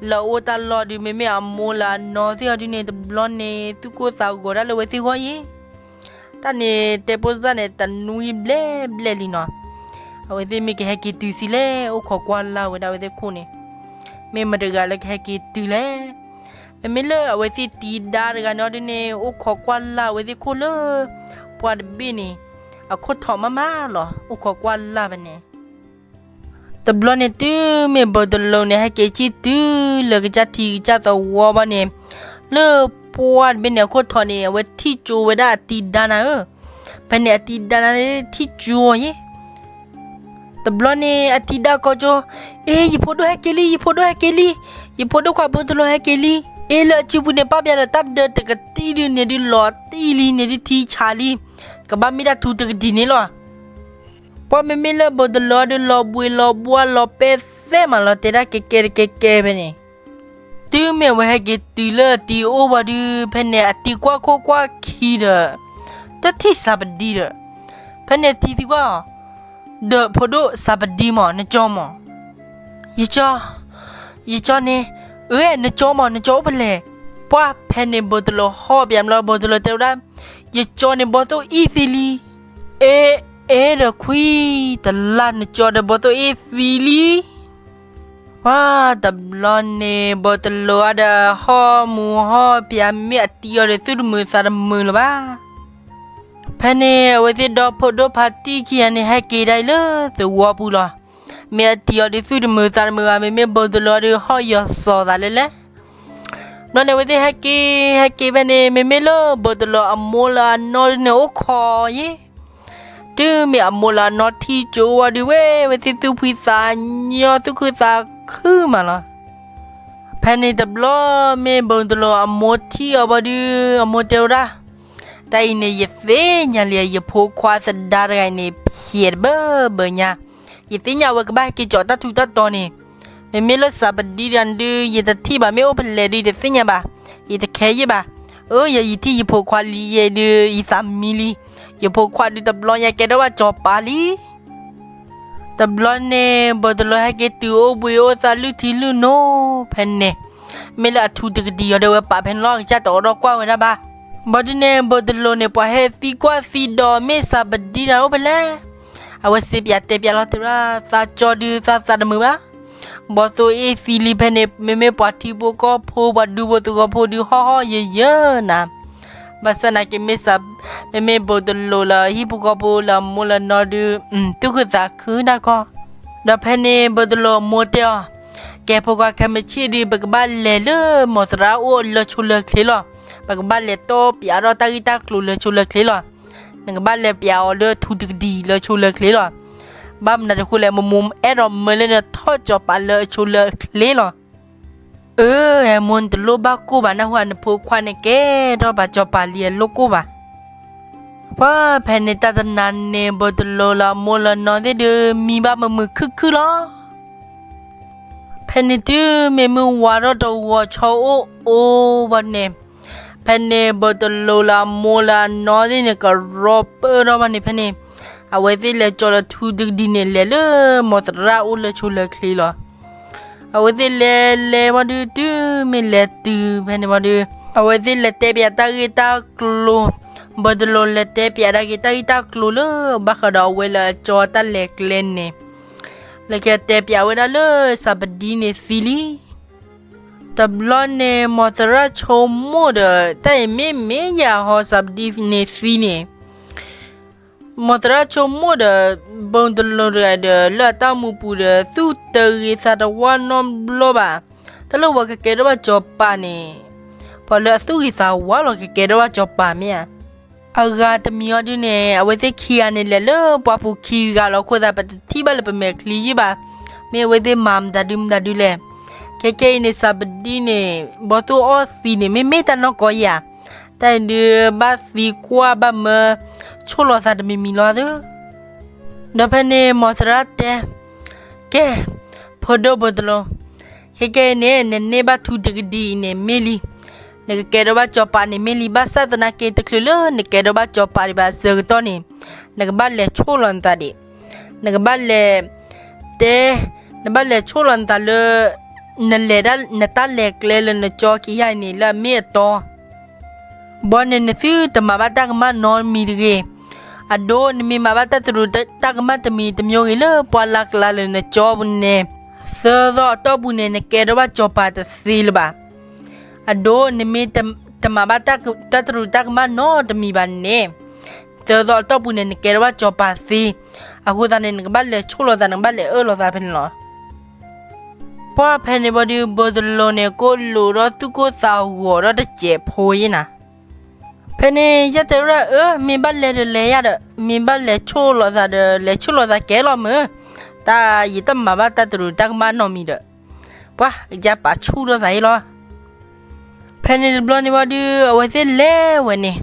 လၢအအိၣ်တၢ်လီၢ်ဒုး မ့မ့ၢ်အမိၢ်လၢအနီၢ်သ့ၣ်အီၤဒုးန့ၣ် တဘျီန့ၣ် သူၣ်ကိၢ်သးဂီၤဒၣ်လၢအဝဲသ့ၣ်ဂီၢ်ယ့ၣ်. တၢ်န့ၣ် တဲပိၢ်စၢ်န့ၣ် တနွံဘျဲၣ်ဘျဲၣ်လံနီၤ. အဝဲသ့ၣ်မ့ၢ်ကဟဲက့ၤတုၤဆံးလဲၣ်, အိၣ်ခိးကွၢ်လၢ်ဝဲဒၣ်အဝဲသ့ၣ်ခိၣ်န့ၣ်, မ့ၢ်မတၤတဂၤလၢကဟဲက့ၤတုၤလဲၣ်. မ့မ့ၢ်လၢအဝဲသ့ၣ်တံၤဒါတဂၤန့ၣ်အီၤဒုးန့ၣ် အိၣ်ခိးကွၢ်လၢ်အဝဲသ့ၣ်ခိၣ်လၢ ပှၢ်တဘ့ၣ်န့ၣ် အခိၣ်ထီးမးမးလီၤ, အိၣ်ခိးကွၢ်လၢ်ဖဲန့ၣ်. တဘျီန့ၣ် တုၤမ့ၢ်ဘိၣ်တလိၣ်န့ၣ် ဟဲက့ၤစံၣ်တုၤလၢကစၢ်ထံကစၢ်သဝီဘၣ်န့ၣ်, လၢပှၢ်တဘ့ၣ်န့ၣ် အခိၣ်ထီးန့ၣ် အဝဲထံၣ်ကၠိဝဲဒၣ်အတံၤဒါနၤဧၢ. ဖဲန့ၣ်အတံၤဒါနၤသ့ၣ်ထံၣ်ကၠိအီၤယ့ၣ်. တဘျီန့ၣ် အတံၤဒါကိးကၠိ, အ့ ယဖိဒိၣ်ဟဲက့ၤလံ, ယဖိဒိၣ်ဟဲက့ၤလံ, ယဖိဒိၣ်ခွါဘိၣ်တလိၣ်ဟဲက့ၤလံ. အ့ လၢအစုပူၤန့ၣ် ပာ်ပျါဒီးတၢ်ဒၢးတကတံၢ်ဒုးန့ၣ်ဒုး လီၤတံၢ်လံန့ၣ်ဒုး ထံဆးလံ, ကဘၣ်မ့ၢ်ဒၣ်ထူတကတံၢ်န့ၣ်လီၤ. ပှၢ်မ့မ့ၢ်လၢဘိၣ်တလိၣ်အီၤဒုး လီၤဘှံးလီၤဘှါလီၤပဲသဲမးလီၤ, တဲဒၣ်ကဲကဲတကဲကဲဖဲန့ၣ်. တုၤမ့ၢ်အဝဲဟဲက့ၤတုၤလၢအတံၤအိၣ်ဘၣ်ဒုး ဖဲန့ၣ်အတံၤကွၢ်ခိၣ်ကွၢ်ခံဒီး တထံၣ်စၤပဒံဒီး, ဖဲန့ၣ်အတံၤသံကွၢ်အီၤ, ဒီးဖိဒိၣ်စၤပဒံမး နကၠီမး. ယကၠီ, ယကၠီန့ၣ်, အၢ နကၠီမး နကၠီအိၣ်ဖဲလဲၣ်. ပှၢ်ဖဲန့ၣ်ဘိၣ်တလိၣ်ဟီၣ်ပၠးမးလီၤ, ဘိၣ်တလိၣ်တဲဝဲဒၣ်, ယကၠီန့ၣ်ဘီၣ်သိၣ်အ့ၣ်သံလံ. အ့ အ့ ဒီးခွံ, တလၢ်နကၠီဒီးဘီၣ်သိၣ်အ့ၣ်သံလံ. ပှၢ်တဘျီန့ၣ် ဘိၣ်တလိၣ်အီၤဒီးဟီၣ်မူဟီၣ်ပၠး မ့ၢ်အတံၤအီၤဒီးသူၣ်တမုာ်သးတမုာ်လၢၤဘၣ်. ဖဲန့ၣ် အဝဲသ့ၣ်ဒီဖိဒိၣ်ဖါတံၢ်ခံဂၤန့ၣ် ဟဲက့ၤဒၣ်အံၤလၢသဝီပူၤလီၤ. မ့ၢ်အတံၤအီၤဒီးသူၣ်တမုာ်သးတမုာ်ဘၣ်, မ့မ့ၢ်ဘိၣ်တလိၣ်အီၤဒီးဟီၣ်ယီၤစီၤသးလၢလဲၣ်. ဘျီန့ၣ် အဝဲသ့ၣ်ဟဲက့ၤ ဟဲက့ၤဖဲန့ၣ် မ့မ့ၢ်လၢဘိၣ်တလိၣ်အမိၢ်လၢအနီၢ်ဒုးန့ၣ် အိၣ်ခိးအီၤယ့ၣ်. တုၤမ့ၢ်အမိၢ်လၢအနီၢ်ထံၣ်ကၠိဝံၤဒုး ဝဲ အဝဲသ့ၣ်သူၣ်ဖှံသးညီ သူၣ်ခုသးခုမးလီၤ. ဖဲန့ၣ်တဘျီ မ့ၢ်ဘိၣ်တလိၣ်အမိၢ်ထံၣ်အီၤဘၣ်ဒုး အမိၢ်တဲဝဲဒၣ်, တၢ်အံၤန့ၣ် ယသ့ၣ်ညါလံ, ယဖိခွါသဒါတဂၤအံၤန့ၣ် ဖျဲးတဘၢဘၢညါ, ယသ့ၣ်ညါအဝဲကဘၣ်ဟဲက့ၤကၠီၤတၢ်ထူးတၢ်တီၤန့ၣ်, မ့မ့ၢ်လၢစၤပဒံတဂၤန့ၣ်ဒုး ယတထံၣ်ဘၣ်, မ့ၢ်အိၣ်ဖဲလဲၣ်ဒုး ယတသ့ၣ်ညါဘၣ်, ယတခဲယ့ၣ်ဘၣ်. အၢ ယဲယထံၣ်ယဖိခွါလံယဲဒုး ယသးမံလံ, ယဖိခွါဒုးတဘျီညါကဲထီၣ်ဘၣ်စီၤပၤလံ. တဘျီန့ၣ် ဘိၣ်တလိၣ်ဟဲက့ၤတုၤအိၣ်ဘှံးအိၣ်သါလုၢ်ထံလုၢ်နိဖဲန့ၣ်, မ့ၢ်လၢအထူးတကတံၢ်အီၤဒီး ဝဲပာ်ဖဲန့ၣ်လီၤ, ကစၢ်တအိးထီၣ်ကွၢ်ဝဲဒၣ်ဘၣ်. ဘၣ်ဒုးန့ၣ် ဘိၣ်တလိၣ်န့ၣ် ပှၤဟဲသံကွၢ်သံဒီး မ့ၢ်စၤပဒံတဂၤအိၣ်ဖဲလဲၣ်. အဝဲစံးပၠးတဲပၠးလီၤတဲဝဲဒၣ်, သးကၠီဒုးသးသးတမုာ်ဘၣ်, ဘီၣ်သိၣ်အ့ၣ်သံလံဖဲန့ၣ်, မ့မ့ၢ်ပှၤထံဖိကီၢ်ဖိ ပှၤဒူဖိသဝီဖိဒုးဟီၣ်ဟီၣ်ယၢၤယၢၤနၤ. ဘၣ်ဆၣ်နာ်က့ မ့ၢ်စး, မ့မ့ၢ်ဘိၣ်တလိၣ်လၢဟံၣ်ဖိဃီဖိလၢအမိၢ်လၢအနီၢ်ဒုး သူၣ်ခုသးခုတၢ်ကီ. ဒီးဖဲန့ၣ် ဘိၣ်တလိၣ်အမိၢ်တဲအီၤ, ကဲဖိခွါ ခဲမုၢ်ဆ့ၣ်ဒုး ပကဘၣ်လဲၤလၢမိၢ်သရၣ်အိၣ်လၢဆိလၢချ့လီၤ. ပကဘၣ်လဲၤတီပၠးဒီးတၢ်ဂ့ၢ်တၢ်ကျိၤလၢဆိလၢချ့လီၤ. နကဘၣ်လဲၤပၠးအီၤလၢထူတကတံၢ်လၢဆိလၢချ့လီၤ. ဘၣ်မနုၤတဃိလဲၣ်, မိၢ်မိၢ်အဲၣ်ဒိးမၢလၢနထီၣ်စီၤပၤလၢအဆိလၢအချ့လီၤ. အၢ အဲမိၢ် နတလိၣ်ဘၣ်ကိၢ်ဘၣ်, နၢ်ဟူဧါ, နဖိခွါန့ၣ်ကဲထီၣ်ဘၣ်စီၤပၤလံ, အလိၣ်ကိၢ်ဘၣ်. ပှၢ်ဖဲန့ၣ်တၢ်တနၤန့ၣ် ဘိၣ်တလိၣ်လၢအမိၢ်လၢအနီၢ်သ့ၣ်ဒုး မံဘၣ်မုာ်မုာ်ခုၣ်ခုၣ်လီၤ. ဖဲန့ၣ်တုၤမ့ၢ်မုၢ်ဝါထီၣ်တဂီၤ ဆီအိၣ်အိၣ်ဘၣ်န့ၣ်, ဖဲန့ၣ် ဘိၣ်တလိၣ်လၢအမိၢ်လၢအနီၢ်သ့ၣ်န့ၣ် ကရီပၢၢ်ထီၣ်ဘၣ်န့ၣ် ဖဲန့ၣ် အဝဲသ့ၣ်လဲၤကၠီၤလၢထူတကတံၢ်န့ၣ် လဲၤလၢမိၢ်သရၣ်အိၣ်လၢဆိလၢချ့လီၤ. အဝဲသ့ၣ်လဲၤလဲၤဘၣ်ဒုး တုၤမ့ၢ်လဲၤတုၤဖဲန့ၣ်ဘၣ်ဒုး အဝဲသ့ၣ်လဲၤတဲပၠးတၢ်ဂ့ၢ်တၢ်ကျိၤ, ဘိၣ်တလိၣ်လဲၤတဲပၠးတၢ်ဂ့ၢ်တၢ်ဂ့ၢ်တၢ်ကျိၤလၢ ဘၣ်ဃးဒီးအဝဲလၢအကၠီၤတၢ်လဲၤကျဲန့ၣ် လဲၤက့ၤတဲပၠးဝဲဒၣ်လၢ စၢ်ပဒံန့ၣ်သံလံ. တဘျီန့ၣ် မီၢ်သရၣ်ဆိကမိၣ်ဒီး တၢ်အံၤမ့ၢ်မ့ၢ်ယၤဟီ စၢ်ပဒံန့ၣ်သံန့ၣ် မီၢ်သရၣ်ဆိကမိၣ်ဒီး ဘိၣ်တလိၤတဂၤဒီး လၢအတၢ်အိၣ်မူပူၤဒီး သူၣ်တဂ့ၤသးတဝါနီတဘျီဘၣ်. တၢ်လၢပှၤကကဲထီၣ်ဘၣ်စီၤပၤန့ၣ် ပှၤလၢအသူၣ်ဂ့ၤသးဝါလီၤ ကကဲထီၣ်ဘၣ်စီၤပၤမ့ၢ်ဧါ. အဂၤတမံၤအီၤဒုန့ၣ် အဝဲသ့ၣ်ခံဂၤန့ၣ် လဲၤလၢပှၢ်ပူၤခံဂၤလီၤ. အဃိသတး ပတထံၣ်ဘၣ်လၢပမဲာ်ချံယံၣ်ဘၣ်, မ့ၢ်အဝဲသ့ၣ်မၤမတၤဒုမတၤဒုလဲၣ်. ခဲကနံၣ်အံၤန့ၣ် စၢ်ပဒံန့ၣ် ဘီသူၣ်အီၣ်သံန့ၣ် မ့မ့ၢ်တၢ်နီၢ်ကီၢ်ဧါ. တၢ်အံၤဒုး ဘၣ်သံကွၢ်ဘၣ်မၢ ဆိၣ်လီၤသးတမံၤမံၤလီၤသု. ဒီးဖဲန့ၣ် မီၢ်သရၣ်တဲ, ကဲ, ဖိဒိၣ်ဘိၣ်တလိၤ, ခဲကနံၣ်အံၤန့ၣ် နန့ၢ်ဘၣ်ထူတကဒံအံၤန့ၣ်မ့ၢ်လံ. နကကဲထီၣ်ဘၣ်စီၤပၤန့ၣ်မ့ၢ်လံ. ဘၣ်ဆၣ်သနာ်က့ တချုးလၢနကဲထီၣ်ဘၣ်စီၤပၤဒံးဘၣ်အဆၢကတီၢ်န့ၣ် နကဘၣ်လဲၤဆိၣ်လီၤနသးဒံး. နကဘၣ်လဲၤ တဲ, နဘၣ်လဲၤဆိၣ်လီၤနသးလၢ နလဲၤဒၣ် နတၢ်လဲၤကျဲလၢနကၠီခံဂၤအံၤန့ၣ် လၢအမ့ၢ်အတီ ဘီန့ၣ် နသုတမၤဘၣ်တၢ်ကမၣ်နီတမံၤတဂ့ၤ. အဒိ နမ့ၢ်မၤဘၣ်တၢ်တရူးတၢ်ကမၣ်တမံၤတမံၤဂ့ၤ လၢပှၢ်လၢ်ကျါလၢနကၠီပူၤန့ၣ်, သၢသီအတီၢ်ပူၤန့ၣ် နကဲထီၣ်ဘၣ်စီၤပၤတသ့လၢၤဘၣ်. အဒိ နမ့ၢ်တမၤဘၣ်တၢ်တရူးတၢ်ကမၣ်နီတမံၤဘၣ်န့ၣ်, သၢသီအတီၢ်ပူၤန့ၣ် နကဲထီၣ်ဘၣ်စီၤပၤသ့. အဃိသတးန့ၣ် နကဘၣ်လဲၤဆိၣ်လီၤသး နကဘၣ်လဲၤအၢၣ်လီၤသးဖဲန့ၣ်လီၤ. ပှၢ်ဖဲန့ၣ်ဘီဒုး ဘိၣ်တလိၤန့ၣ် ကိးလိာ်ဒီးသူၣ်ကိၢ်သးဂီၤဒီးတစဲးဖိယဲၢ်နၤ. ဖဲန့ၣ် ယတဲဝဲဒၣ် အၢ မ့ၢ်ဘၣ်လဲၤဒီးလဲၤယၤဒီး မ့ၢ်ဘၣ်လဲၤဆိၣ်လီၤသးဒီး လဲၤဆိၣ်လီၤသးကဲလီၤမုၢ်, တၢ်ယတမၤဘၣ်တၢ်တရူးတၢ်ကမၣ်နီတမံၤဒီး, ပှၤကစၢ်ပာ်ဆူၣ်ထီၣ်သးအံၤလီၤ. ဖဲန့ၣ်တဘျီန့ၣ်ဘီဒုး အဝဲသ့ၣ်လဲၤဝဲန့ၣ်,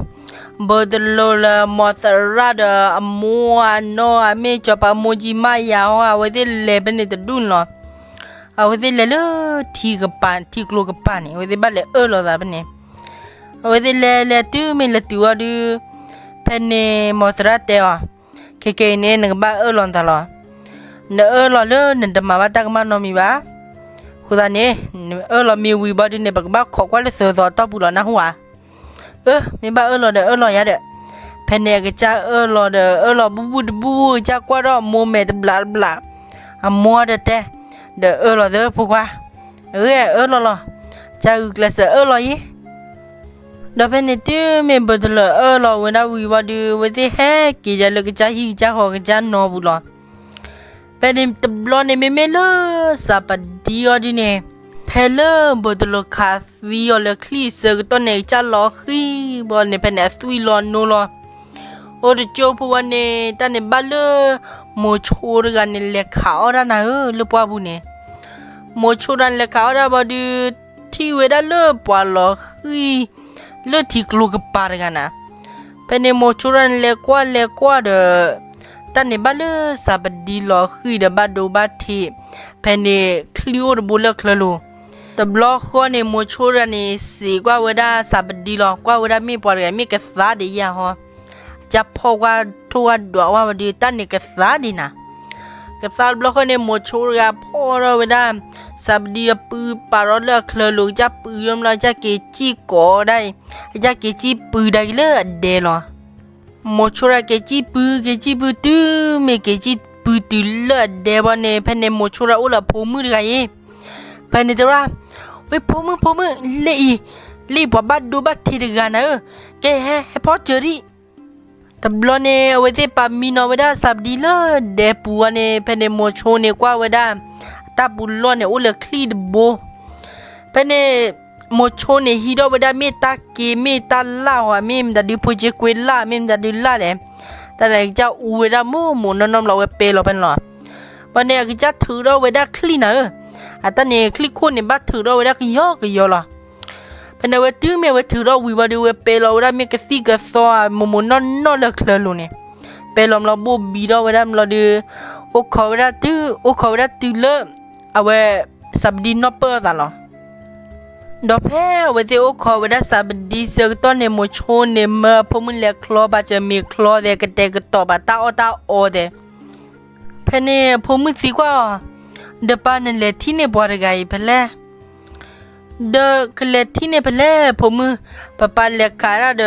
ဘိၣ်တလိၤလၢမီၢ်သရၣ်ဒီးအမိၢ်အနီၢ် အမ့ၢ်စီၤပၤမိၢ်ကံမးယၤဟီ အဝဲသ့ၣ်လဲၤဖဲန့ၣ်တဒူၣ်န့ၣ်လီၤ. အဝဲသ့ၣ်လဲၤလၢထံကပၤ ထံကျိကပၤန့ၣ် အဝဲသ့ၣ်ဘၣ်လဲၤအၢၣ်လီၤသးဖဲန့ၣ်, အဝဲသ့ၣ်လဲၤလဲၤတုၤမ့ၢ်လဲၤတုၤအီၤဒုး, ဖဲန့ၣ်မီၢ်သရၣ်တဲအီၤ, ခဲကနံၣ်အံၤန့ၣ် နကဘၣ်အၢၣ်လီၤနသးလီၤ. နအၢၣ်လီၤလၢနတမၤဘၣ်တၢ်ကမၣ်နီတမံၤဘၣ်. အဃိသတးန့ၣ် နအၢၣ်လီၤမ့ၢ်ဝံၤဘီဒုးန့ၣ် ပကဘၣ်ခိးကွၢ်လၢသၢသီအတီၢ်ပူၤလီၤ နၢ်ဟူဧါ. အၢ မ့ၢ်ဘၣ်အၢၣ်လီၤဒီးအၢၣ်လီၤယၤဒီး, ဖဲန့ၣ်အကစၢ်အၢၣ်လီၤဒီးအၢၣ်လီၤဘူးဘူးတဘူးဘူး အကစၢ်ကွၢ်ထီၣ်အမိၢ်မဲာ်တဘျးတဘျး, အမိၢ်ဒီးတဲ, ဒီးအၢၣ်လီၤသၢဖိခွါ, အၢ အၢၣ်လီၤလီၤ, ကစၢ်ဂုာ်ကျဲးစၢးအၢၣ်လီၤယဲ ဒီးဖဲန့ၣ်တုၤမ့ၢ်ဘိၣ်တလိၤအၢၣ်လီၤဝဲဒၣ်ဝံၤဘီဒုး အဝဲသ့ၣ်ဟဲက့ၤဒၣ်လၢကစၢ်ဟံၣ်ကစၢ်ဃီကစၢ်နီၢ်ပူၤလီၤ. ဖဲန့ၣ်တဘျီန့ၣ် မ့မ့ၢ်လၢစၢ်ပဒံအီၤဒုးန့ၣ်, ဖဲလၢဘိၣ်တလိၤခးသံအီၤလၢချံၣ်အဆၢကတီၢ်န့ၣ် ကစၢ်လီၤဃံၤဘီန့ၣ် ဖဲန့ၣ်အသွံၣ်လီၤနိလီၤ. အိၣ်တကၠိဖိဝဲန့ၣ် တၢ်န့ၣ်ဘၣ်လၢ မိၤဆိတဂၤန့ၣ် လဲၤခးအီၣ်တၢ်နၤဧၢ လၢပှၢ်ပူၤန့ၣ်, မိၤဆိတဂၤန့ၣ် လဲၤခးအီၣ်တၢ်ဘီဒုး ထံၣ်ဝဲဒၣ်လၢပှၤလီၤဃံၤ လၢထံကျိကပၤတဂၤနၤ. ဖဲန့ၣ်မိၤဆိတဂၤန့ၣ် လဲၤကွၢ်လဲၤကွၢ်ဒီး တၢ်န့ၣ်ဘၣ်လၢစၢ်ပဒံလီၤဃံၤဒီးဘၣ်ဒိဘၣ်ထံး, ဖဲန့ၣ်ချံၣ်အိၣ်တဘိလၢချၢလိၤ. တဘျီဃီန့ၣ် မိၤဆိတဂၤန့ၣ် စံးကွၢ်ဝဲဒၣ်စၢ်ပဒံလီၤ, ကွၢ်ဝဲဒၣ်မ့ၢ်ပှၤတဂၤမ့ၢ်ကသါဒံးယၤဟီ, ကစၢ်ဖီၣ်ကွၢ်ထိၣ်ကွၢ်ဒွးကွၢ်ဝဲဒုး တၢ်န့ၣ်ကသါဒံးနၤ. ကသါတဘျီဃီန့ၣ် မိၤဆိတဂၤဖီၣ်ထီၣ်ဝဲဒၣ် စၢ်ပဒံဒီးပုၢ်ပာ်ထီၣ်လၢအချၢလိၤ ကစၢ်ပုၢ်ထီၣ်မးလီၤ ကစၢ်က့ၤစံၣ်ကိးဒၣ်အံၤ, ကစၢ်က့ၤစံၣ်ပုၢ်ဒၣ်က့ၤလၢအဒဲလီၤ. မိၤဆိတဂၤက့ၤစံၣ်ပုၢ် က့ၤစံၣ်ပုၢ်တုၤမ့ၢ်က့ၤစံၣ်ပုၢ်တုၤလၢအဒဲဘီန့ၣ် ဖဲန့ၣ်မိၤဆိတဂၤအိၣ်လၢအဖိမုၣ်တဂၤအံၤ, ဖဲန့ၣ်တဲဝဲဒၣ်, ဝဲ ဖိမုၣ် ဖိမုၣ် လၢအံၤ, လၢအံၤပှၤဘၣ်ဒိဘၣ်ထံးတဂၤနၤဧၢ, ကဲဟဲ ဟဲဖီၣ်စၢၤဒံး. တဘျီန့ၣ် အဝဲသ့ၣ်ပာ်မံနီၤဝဲဒၣ်စၢ်ပဒံလၢဒဲပူၤဝဲန့ၣ် ဖဲန့ၣ်မိၤဆိန့ၣ်ကွၢ်ဝဲဒၣ် အတၢ်ပူၤလီၢ်န့ၣ်အိၣ်လၢချံၣ်တဘိ. ဖဲန့ၣ် မိၤဆိန့ၣ်ဟံးထီၣ်ဝဲဒၣ်မ့ၢ်တၢ်က့မ့ၢ်တၢ်လၣ်ဧါ မ့ၢ်မတၤဒုးဖိက့ကွ့လၣ် မ့ၢ်မတၤဒုးလၣ်လဲၣ်. တၢ်န့ၣ်အကစၢ်အူဝဲဒၣ်မိၢ်မိၢ်နီၢ်နီၢ်ဘျီဝဲပဲလီၤဖဲန့ၣ်လီၤ. ဘီန့ၣ် အကစၢ်ထုးထီၣ်ဝဲဒၣ်ချံၣ်နၤဧၢ, အတၢ်န့ၣ်ချံၣ်ခိၣ်န့ၣ်ဘၣ်ထုးထီၣ်ဝဲဒၣ်ကယီကယီလီၤ. ဖဲန့ၣ်ဝဲတုၤမ့ၢ်ဝဲထုးထီၣ်ဝံၤဘီဒုး ဝဲပဲလီၤဝဲဒၣ်မ့ၢ်ကသံၣ်ကသီဧါ မိၢ်မိၢ်နီၢ်နီၢ်လၢချၢလိၤန့ၣ်, ပဲလီၤဘျီဘိၣ်ဘံထီၣ်ဝဲဒၣ်ဘျီဒုး အိၣ်ခိးဝဲဒၣ်တုၤ အိၣ်ခိးဝဲဒၣ်တုၤလၢ အဝဲ စၢ်ပဒံနီၢ်ပၢၢ်အသးလီၤ. ဒီးဖဲအဝဲသ့ၣ်အိၣ်ခိးဝဲဒၣ်စၢ်ပဒံဆၢကတီၢ်န့ၣ် မိၤဆိန့ၣ်မၢအဖိမုၣ်လဲၤချီ ဘၣ်စၢၤမ့ၤချီသဲး ကတဲာ်ကတီၤဘၣ်တၢ်အီၣ်တၢ်အီသဲး. ဖဲန့ၣ်အဖိမုၣ်သံကွၢ်အီၤ, ဒီးပၢ်နလဲၤထံၣ်န့ၢ်ပှၤတဂၤအံၤဖဲလဲၣ်. ဒီးကလဲၤထံၣ်န့ၢ်ဖဲလဲၣ်ဖိမုၣ်, ပၢ်ပၢ်လဲၤခးဒၣ်ဒီး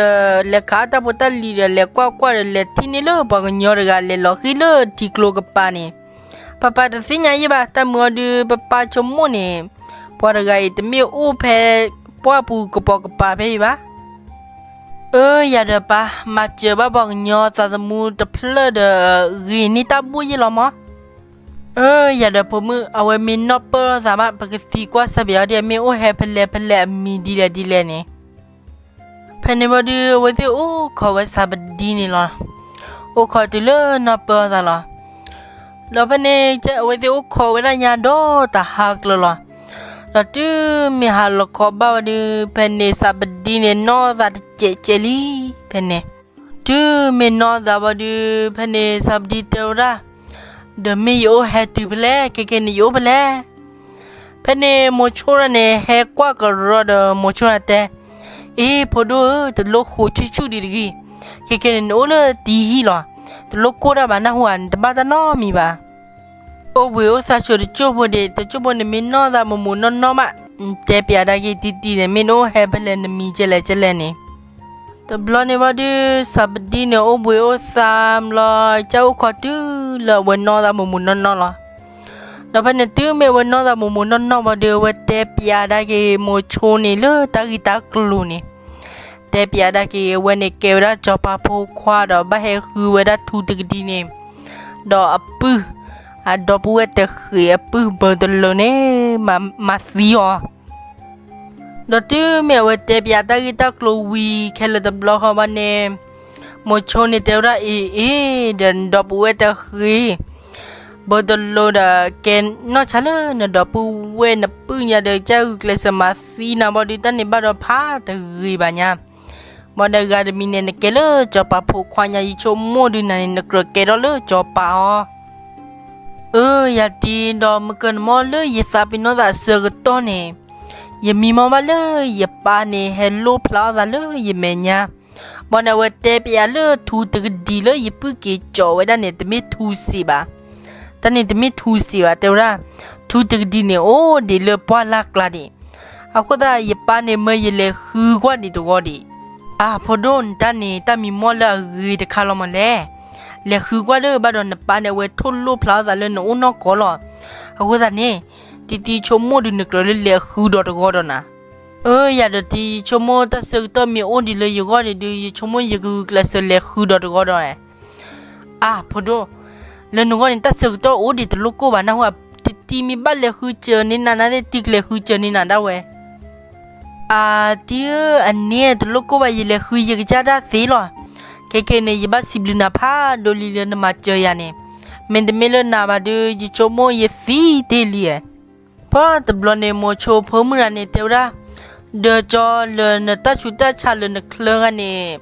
လဲၤခးအီၣ်တၢ်ဖိတၢ်လံၤဒီး လဲၤကွၢ်ကွၢ်ဒီး လဲၤထံၣ်န့ၢ်လၢပှၤကညီတဂၤ လဲၤလီၤဃံၤလၢထံကျိကပၤန့ၣ်, ပၢ်ပၢ်တသ့ၣ်ညါယဲၢ်ဘၣ်, တၢ်မုာ်အီၤဒုး ပၢ်ပၢ်ဆိကမိၣ်န့ၣ် ပှၤတဂၤအံၤတမ့ၢ်အိၣ်ဖဲပှၢ်ပူၤကပိာ်ကပၤဖဲအံၤဘၣ်. အၢ ယၤဒီးပၢ်မၤစၢၤဘၣ်ပှၤကညီသးသမူတဖျၢၣ်ဒီး ဂ့ၤန့ၢ်တၢ်ဘူၣ်ယဲၢ်လီၤမး. အၢ ယၤဒီးဖိမုၣ် အဝဲမ့ၢ်နီၢ်ပၢၢ်လိာ်သးမး ပကသံကွၢ်စၢ်ပယီၤဒ် အမ့ၢ်အိၣ်ဟဲဖဲလဲၣ်ဖဲလဲၣ် အမံၤဒ်လဲၣ်ဒ်လဲၣ်န့ၣ်. ဖဲန့ၣ်ဝံၤဒီး အဝဲသ့ၣ်အိၣ်ခိးဝဲစးပဒံန့ၣ်လီၤ. အိၣ်ခိးတုၤလၢနီၢ်ပၢၢ်လိာ်သးလီၤ. ဒီးဖဲန့ၣ် အဝဲသ့ၣ်အိၣ်ခိးဝဲဒၣ်ညါဒီးတဟါကျၢၤလီၤ. ဒီးတုၤမ့ၢ်ဟါလီၤခီဘၣ်ဝံၤဒီး ဖဲန့ၣ်စးပဒံန့ၣ် နီၢ်သးတစဲးကဲးလံ. ဖဲန့ၣ် တုၤမ့ၢ်နီၢ်သးဝံၤဒီး ဖဲန့ၣ်စးပဒံတဲဝဲဒၣ်, ဒီးမ့ၢ်ယအိၣ်ဟဲတုၤဖဲလဲၣ်, ခဲကနံၣ်န့ၣ်ယအိၣ်ဖဲလဲၣ်. ဖဲန့ၣ်မိၤဆိတဂၤန့ၣ် ဟဲကွၢ်ကရီဒီးမိၤဆိတဂၤတဲ, အ့ ဖိဒိၣ်ဧၢ, တလိၣ်ဃိးဆူၣ်ဆူၣ်ဒံးတဂ့ၤ. ခဲကနံၣ်န့ၣ် နအိၣ်လၢတံၤဟံၣ်လီၤ. တလိၣ်ကိၢ်တၢ်ဘၣ်နၢ်ဟူဧါ, နတဘၣ်တၢ်နီတမံၤဘၣ်. အိၣ်ဘှံးအိၣ်သါဆိတစိၢ်ဖိဒံး, တစိၢ်ဖိန့ၣ်မ့ၢ်နီၢ်သးမိၢ်မိၢ်နီၢ်နီၢ်မး, တဲပျးဒၣ်က့ၤတံၢ်တံၢ်န့ၣ် မ့ၢ်နအိၣ်ဟဲဖဲလဲၣ် နမံၤကဲလဲၣ်ကဲလဲၣ်န့ၣ်. တဘျီန့ၣ်ဝံၤဒီး စးပဒံန့ၣ် အိၣ်ဘှံးအိၣ်သါဘျီ ကစၢ်အိၣ်ခိးတုၤလၢအဝဲနီၢ်သးမိၢ်မိၢ်နီၢ်နီၢ်လီၤ. ဒီးဖဲန့ၣ်တုၤမ့ၢ်အဝဲနီၢ်သးမိၢ်မိၢ်နီၢ်နီၢ်ဝံၤဒီး အဝဲတဲပျးဒၣ်က့ၤမိၤဆိန့ၣ်လၢတၢ်ဂ့ၢ်တၢ်ကျိၤန့ၣ်, တဲပျးဒၣ်က့ၤအဝဲန့ၣ်ကဲဝဲဒၣ်စီၤပၤဖိခွါဒီး ဘၣ်ဟဲဃုဝဲဒၣ်ထူတကဒံန့ၣ်, ဒီးအပုၢ်, အဒီပုၢ်ဝဲၢ်တဃ့းအပုၢ်ဘၢတလၢန့ၣ် မၤသံအီၤ. ဒီးတုၤမ့ၢ်အဝဲတဲပျးတၢ်ဂ့ၢ်တၢ်ကျိၤဝံၤခဲလၢာ်တဘျီဃီဘၣ်န့ၣ်, မိၤဆိန့ၣ်တဲဝဲဒၣ် အ့ၣ်အ့ၣ် ဒီးနဒီပုၢ်ဝဲၢ်တဃ့း ဘၢတလၢဒီး ကဲနီၢ်ဆါလၢနဒီပုၢ်ဝဲၢ်နပုၢ်ညါဒီး ကစၢ်ဂုာ်ကျဲးစၢးမၤသံနၤဘၣ်ဒီး တၢ်န့ၣ်ဘၣ်ဒီးဖးတဂ့ၤဘၣ်ညါ. ဘၣ်ဒီးဂၤတမံၤန့ၣ် နကဲလၢစီၤပၤဖိခွါညါ ယဆိကမိၣ်ဒုးနၤန့ၣ် နကြၢးကဲထီၣ်လၢစီၤပၤအီၤ. အၢ ယၤတံၤဒီးမုၢ်ကၢၢ်နမီၢ်လၢယသးပ့ၤနီၣ်သးအဆၢကတီၢ်န့ၣ်, ယမံမီၢ်ဘၣ်လၢယပၢ်န့ၣ် ဟဲလိၣ်ဖျါအီၣ်သးလၢယမဲာ်ညါ. ဘၣ်ဒီးအဝဲတဲပျးလၢထူတကဒံလၢယပုၢ်က့ၤကၠီးဝဲဒၣ်န့ၣ် တမ့ၢ်ထူစံးဘၣ်. တၢ်န့ၣ်တမ့ၢ်ထူစံးဘၣ် တဲဝဲဒၣ်, ထူတကဒံန့ၣ်အိၣ်ဒံးလၢပှၢ်လၢ်ကျါဒံး. အဃိသတးယပၢ်န့ၣ်မၢယလဲၤဃုကွၢ်ဒံးတဂီၢ်ဒံး. အၢ ဖိဒိၣ် နတၢ်န့ၣ် တၢ်မံမီၢ်လၢအဂ့ၤတခါလီၤမးလဲၣ်. လဲၤဃုကွၢ်လၢဘၣ်ဒီးနပၢ်န့ၣ် အဝဲထိၣ်လိၣ်ဖျါအီၣ်သးလၢနအိၣ်နီၢ်ကီၢ်လီၤ. အဃိသတးန့ၣ် တံၤတံၤဆိကမိၣ်ဒုးနကြၢးလၢလဲၤဃုဒီးတဂီၢ်ဒီးနၤ. အၢ ယၤဒီးတံၤ ယဆိကမိၣ်တၢ်ဆၢကတီၢ်မ့ၢ်အိၣ်ဒံးလၢယဂီၢ်န့ၣ်ဒုး ယဆိကမိၣ်ယကဂုာ်ကျဲးစၢးလဲၤဃုဒီးတဂီၢ်ဒီး. အၢ ဖိဒိၣ်, လၢနဂီၢ်န့ၣ် တၢ်ဆၢကတီၢ်အိၣ်ဒံးတလိၣ်ကိၢ်ဘၣ်နၢ်ဟူဧါ. တံၤတံၤမ့ၢ်ဘၣ်လဲၤဃုစၢၤန့ၢ်နၤ နသ့ၣ်တံၤကလဲၤဃုစၢၤန့ၢ်နၤဒၣ်ဝဲ. အၢ တံၤဧၢ, အန့ၣ်တလိၣ်ကိၢ်ဘၣ် ယလဲၤဃုယကစၢ်ဒၣ်သ့လီၤ. ခဲခဲန့ၣ် ယဘၣ်စံးဘျုးနၤဖးဒိၣ်လံလၢနမၤစၢၤယၤန့ၣ်. မ့တမ့ၢ်လၢနၤဘၣ်ဒီး ယဆိကမိၣ်ယသံတ့ၢ်လံဧါ. ပှၤတဘျီန့ၣ် မိၤဆိဖိမုၣ်တဂၤန့ၣ် တဲဝဲဒၣ်, ဒီးကၠီလၢနတၢ်ဆူးတၢ်ဆါလၢနချၢဂၤန့ၣ်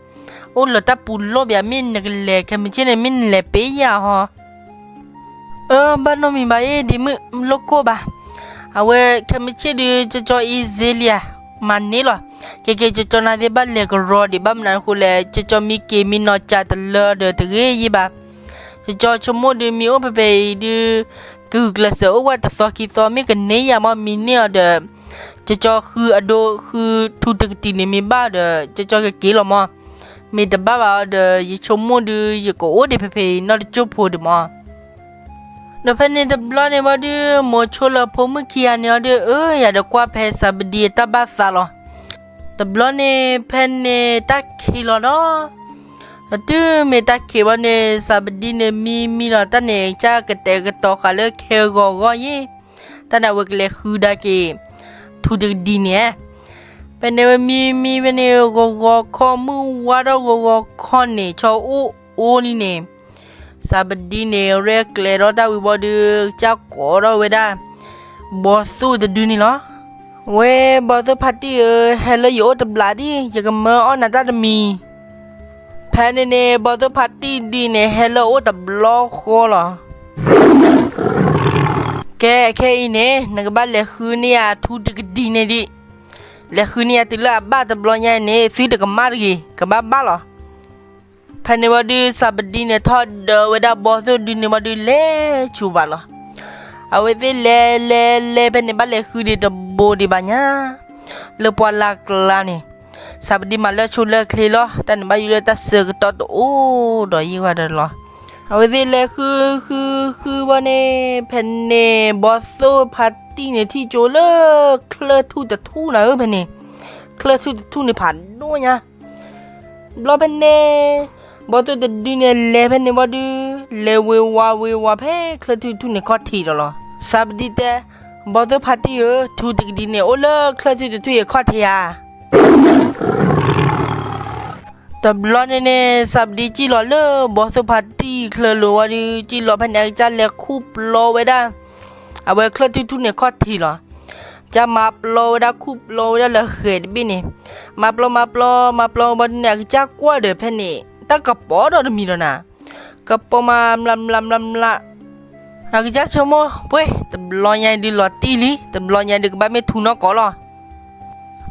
အိၣ်လၢတၢ်ပူၤလိၣ်ဘၣ် မ့ၢ်နကလဲၤခဲမုၢ်ဆ့ၣ်န့ၣ် မ့ၢ်နလဲၤပ့ယၤဟီ. အၢ ဘၣ်နီတမံၤဘၣ်အ့ၣ် ဒ့မုၣ် လိၣ်ကိၢ်ဘၣ်. အဝဲခဲမုၢ်ဆ့ၣ်ဒုး ကၠီကၠီအံၤစ့လံဧါ, မၤန့ၢ်လီၤ. ကဲကဲ ကၠီကၠီနၤသ့ၣ်ဘၣ်လဲၤကရီဒံး ဘၣ်မနုၤအဃိလဲၣ် ကၠီကၠီမံက့ၤမံနီၤကၢ်တလၢဒီးတဂ့ၤယံဘၣ်. ကၠီကၠီဆိကမိၣ်ဒုး မ့ၢ်အိၣ်ဖဲဖဲအံၤဒုး ကဂုာ်ကျဲးစၢးအိၣ်ဝဲတသီခံသီ မ့ၢ်ကန့ၢ်ယၤမး မံန့ၢ်အီၤဒီး ကၠီကၠီဃုအဒိ ဃုထူတကတံၤန့ၣ်မ့ၢ်ဘၣ်ဒီး ကၠီကၠီကက့ၤလီၤမး. မ့ၢ်တဘၣ်ဘၣ်အီၤဒီး ယဆိကမိၣ်ဒုး ယကအိၣ်ဒံးဖဲဖဲအံၤ နီၢ်တစိၢ်ဖိဒံးမး. ဒီးဖဲန့ၣ်တဘျီန့ၣ်ဝံၤဒီး မိၤဆိလၢဖိမုၣ်ခံဂၤန့ၣ်အီၤဒီး အၢ ယၤဒီးကွၢ်ဖဲစးပဒံအတၢ်ဘၣ်သးလီၤ. တဘျီန့ၣ် ဖဲန့ၣ်တၢ်ခံးလီၤဒီး ဒီးတုၤမ့ၢ်တၢ်ခံးဘၣ်န့ၣ် စးပဒံန့ၣ်မံမံလီၤ တၢ်န့ၣ် ကစၢ်ကတဲာ်ကတီၤဃာ်လၢခဲဂီၤဂီၢ်ယ့ၣ်, တၢ်န့ၣ် အဝဲကလဲၤဃုဒၣ်က့ၤ ထူတကဒံန့ၣ်. ဖဲန့ၣ်ဝဲမံမံဖဲန့ၣ် ဂီၤဂီၤခီမုၢ်ဝါဒီးဂီၤဂီၤခီန့ၣ် ဆီအိၣ်အိၣ်လံန့ၣ် စးပဒံန့ၣ် ရဲၣ်ကျဲၤထီၣ်တၢ်ဝံၤဘၣ်ဒီး ကစၢ်ကိးထီၣ်ဝဲဒၣ် ဘီသိၣ်တဒုန့ၣ်လီၤ. ဝဲ ဘီသိၣ်ဖါတံၢ်ဧၢ, ဟဲလၢယအိၣ်တဘျီဒံး, ယကမၢအီၣ်နၤတၢ်တမံၤ. ဖဲန့ၣ်န့ၣ် ဘီသိၣ်ဖါတံၢ်ဒုန့ၣ် ဟဲလၢအအိၣ်တဘျီဃီလီၤ. ကဲ ခဲအံၤန့ၣ် နကဘၣ်လဲၤဃုန့ၢ်ယၤထူတကဒံန့ၣ်ဒံး. လဲၤဃုန့ၢ်ယၤတုၤလၢအဘၣ်တဘျီညါအံၤန့ၣ် သုတကမၣ်တဂ့ၤ, ကဘၣ်ဘၣ်လီၤ. ဖဲန့ၣ်ဝံၤဒီး စးပဒံန့ၣ် ထီၣ်ဒၢဝဲဒၣ်ဘီသိၣ်ဒုန့ၣ်ဝံၤဒီး လဲၤဆူၣ်ဘၣ်လီၤ. အဝဲသ့ၣ်လဲၤလဲၤလဲၤ ဖဲန့ၣ်ဘၣ်လဲၤဃုဒံးတဘိဒံးဘၣ်ညါ လၢပှၢ်လၢ်ကျါန့ၣ်, စးပဒံမၤလၢဆိလၢချ့လီၤ. တၢ်န့ၣ်ဘၣ်ယိၣ်လၢတၢ်ဆၢကတီၢ်တအိၣ်ဒီးယံာ်ဝဲဒီးလီၤ. အဝဲသ့ၣ်လဲၤဃုဃုဃုဘီန့ၣ်, ဖဲန့ၣ် ဘီသိၣ်ဖါတံၢ်န့ၣ်ထံၣ်ကၠိလၢ ချၢၣ်ထူၣ်တထူၣ်နၤဧၢ, ဖဲန့ၣ် ချၢၣ်ထူၣ်တထူၣ်န့ၣ်ဖးဒိၣ်ညါ. ဘျီဖဲန့ၣ် ဘီသိၣ်တဒုန့ၣ်လဲၤဖဲန့ၣ်ဘီဒု, လဲၤဝ့ၤဝါဝ့ၤဝါဖဲချၢၣ်ထူၣ်တထူၣ်န့ၣ်ခီၣ်ထံးဒီးလီၤ. စးပဒံတဲ, ဘီသိၣ်ဖါတံၢ်ဧၢ, ထူတကဒံန့ၣ်အိၣ်လၢချၢၣ်ထူၣ်တထူၣ်အံၤအခီၣ်ထံးဧါ. တဘျီန့ၣ်န့ၣ် စးပဒံစံၣ်လီၤလၢဘီသိၣ်ဖါတံၢ်ချၢလိၤဝံၤဒီး စံၣ်လီၤဖဲန့ၣ် အကစၢ်လဲၤခူၣ်ပျီဝဲဒၣ် အဝဲချၢၣ်ထူၣ်တထူၣ်န့ၣ်ခီၣ်ထံးလီၤ. ကစၢ်မၤပျီဝဲဒၣ် ခူၣ်ပျီဝဲဒၣ်လၢဃဲၤတဘ့ၣ်န့ၣ်, မၤပျီမၤပျီမၤပျီဘီဒုန့ၣ် အကစၢ်ကွၢ်ဒီးဖဲန့ၣ် တၢ်ကပီၤဒီးတမံၤဒီးနၤ, ကပီၤမးမျးမျးမျးမျး အကစၢ်ဆိကမိၣ်ပှ့ၤ တဘျီညါဒုးလီၤတံၢ်လံ, တဘျီညါဒုးကဘၣ်မ့ၢ်ထူနီၢ်ကီၢ်လီၤ.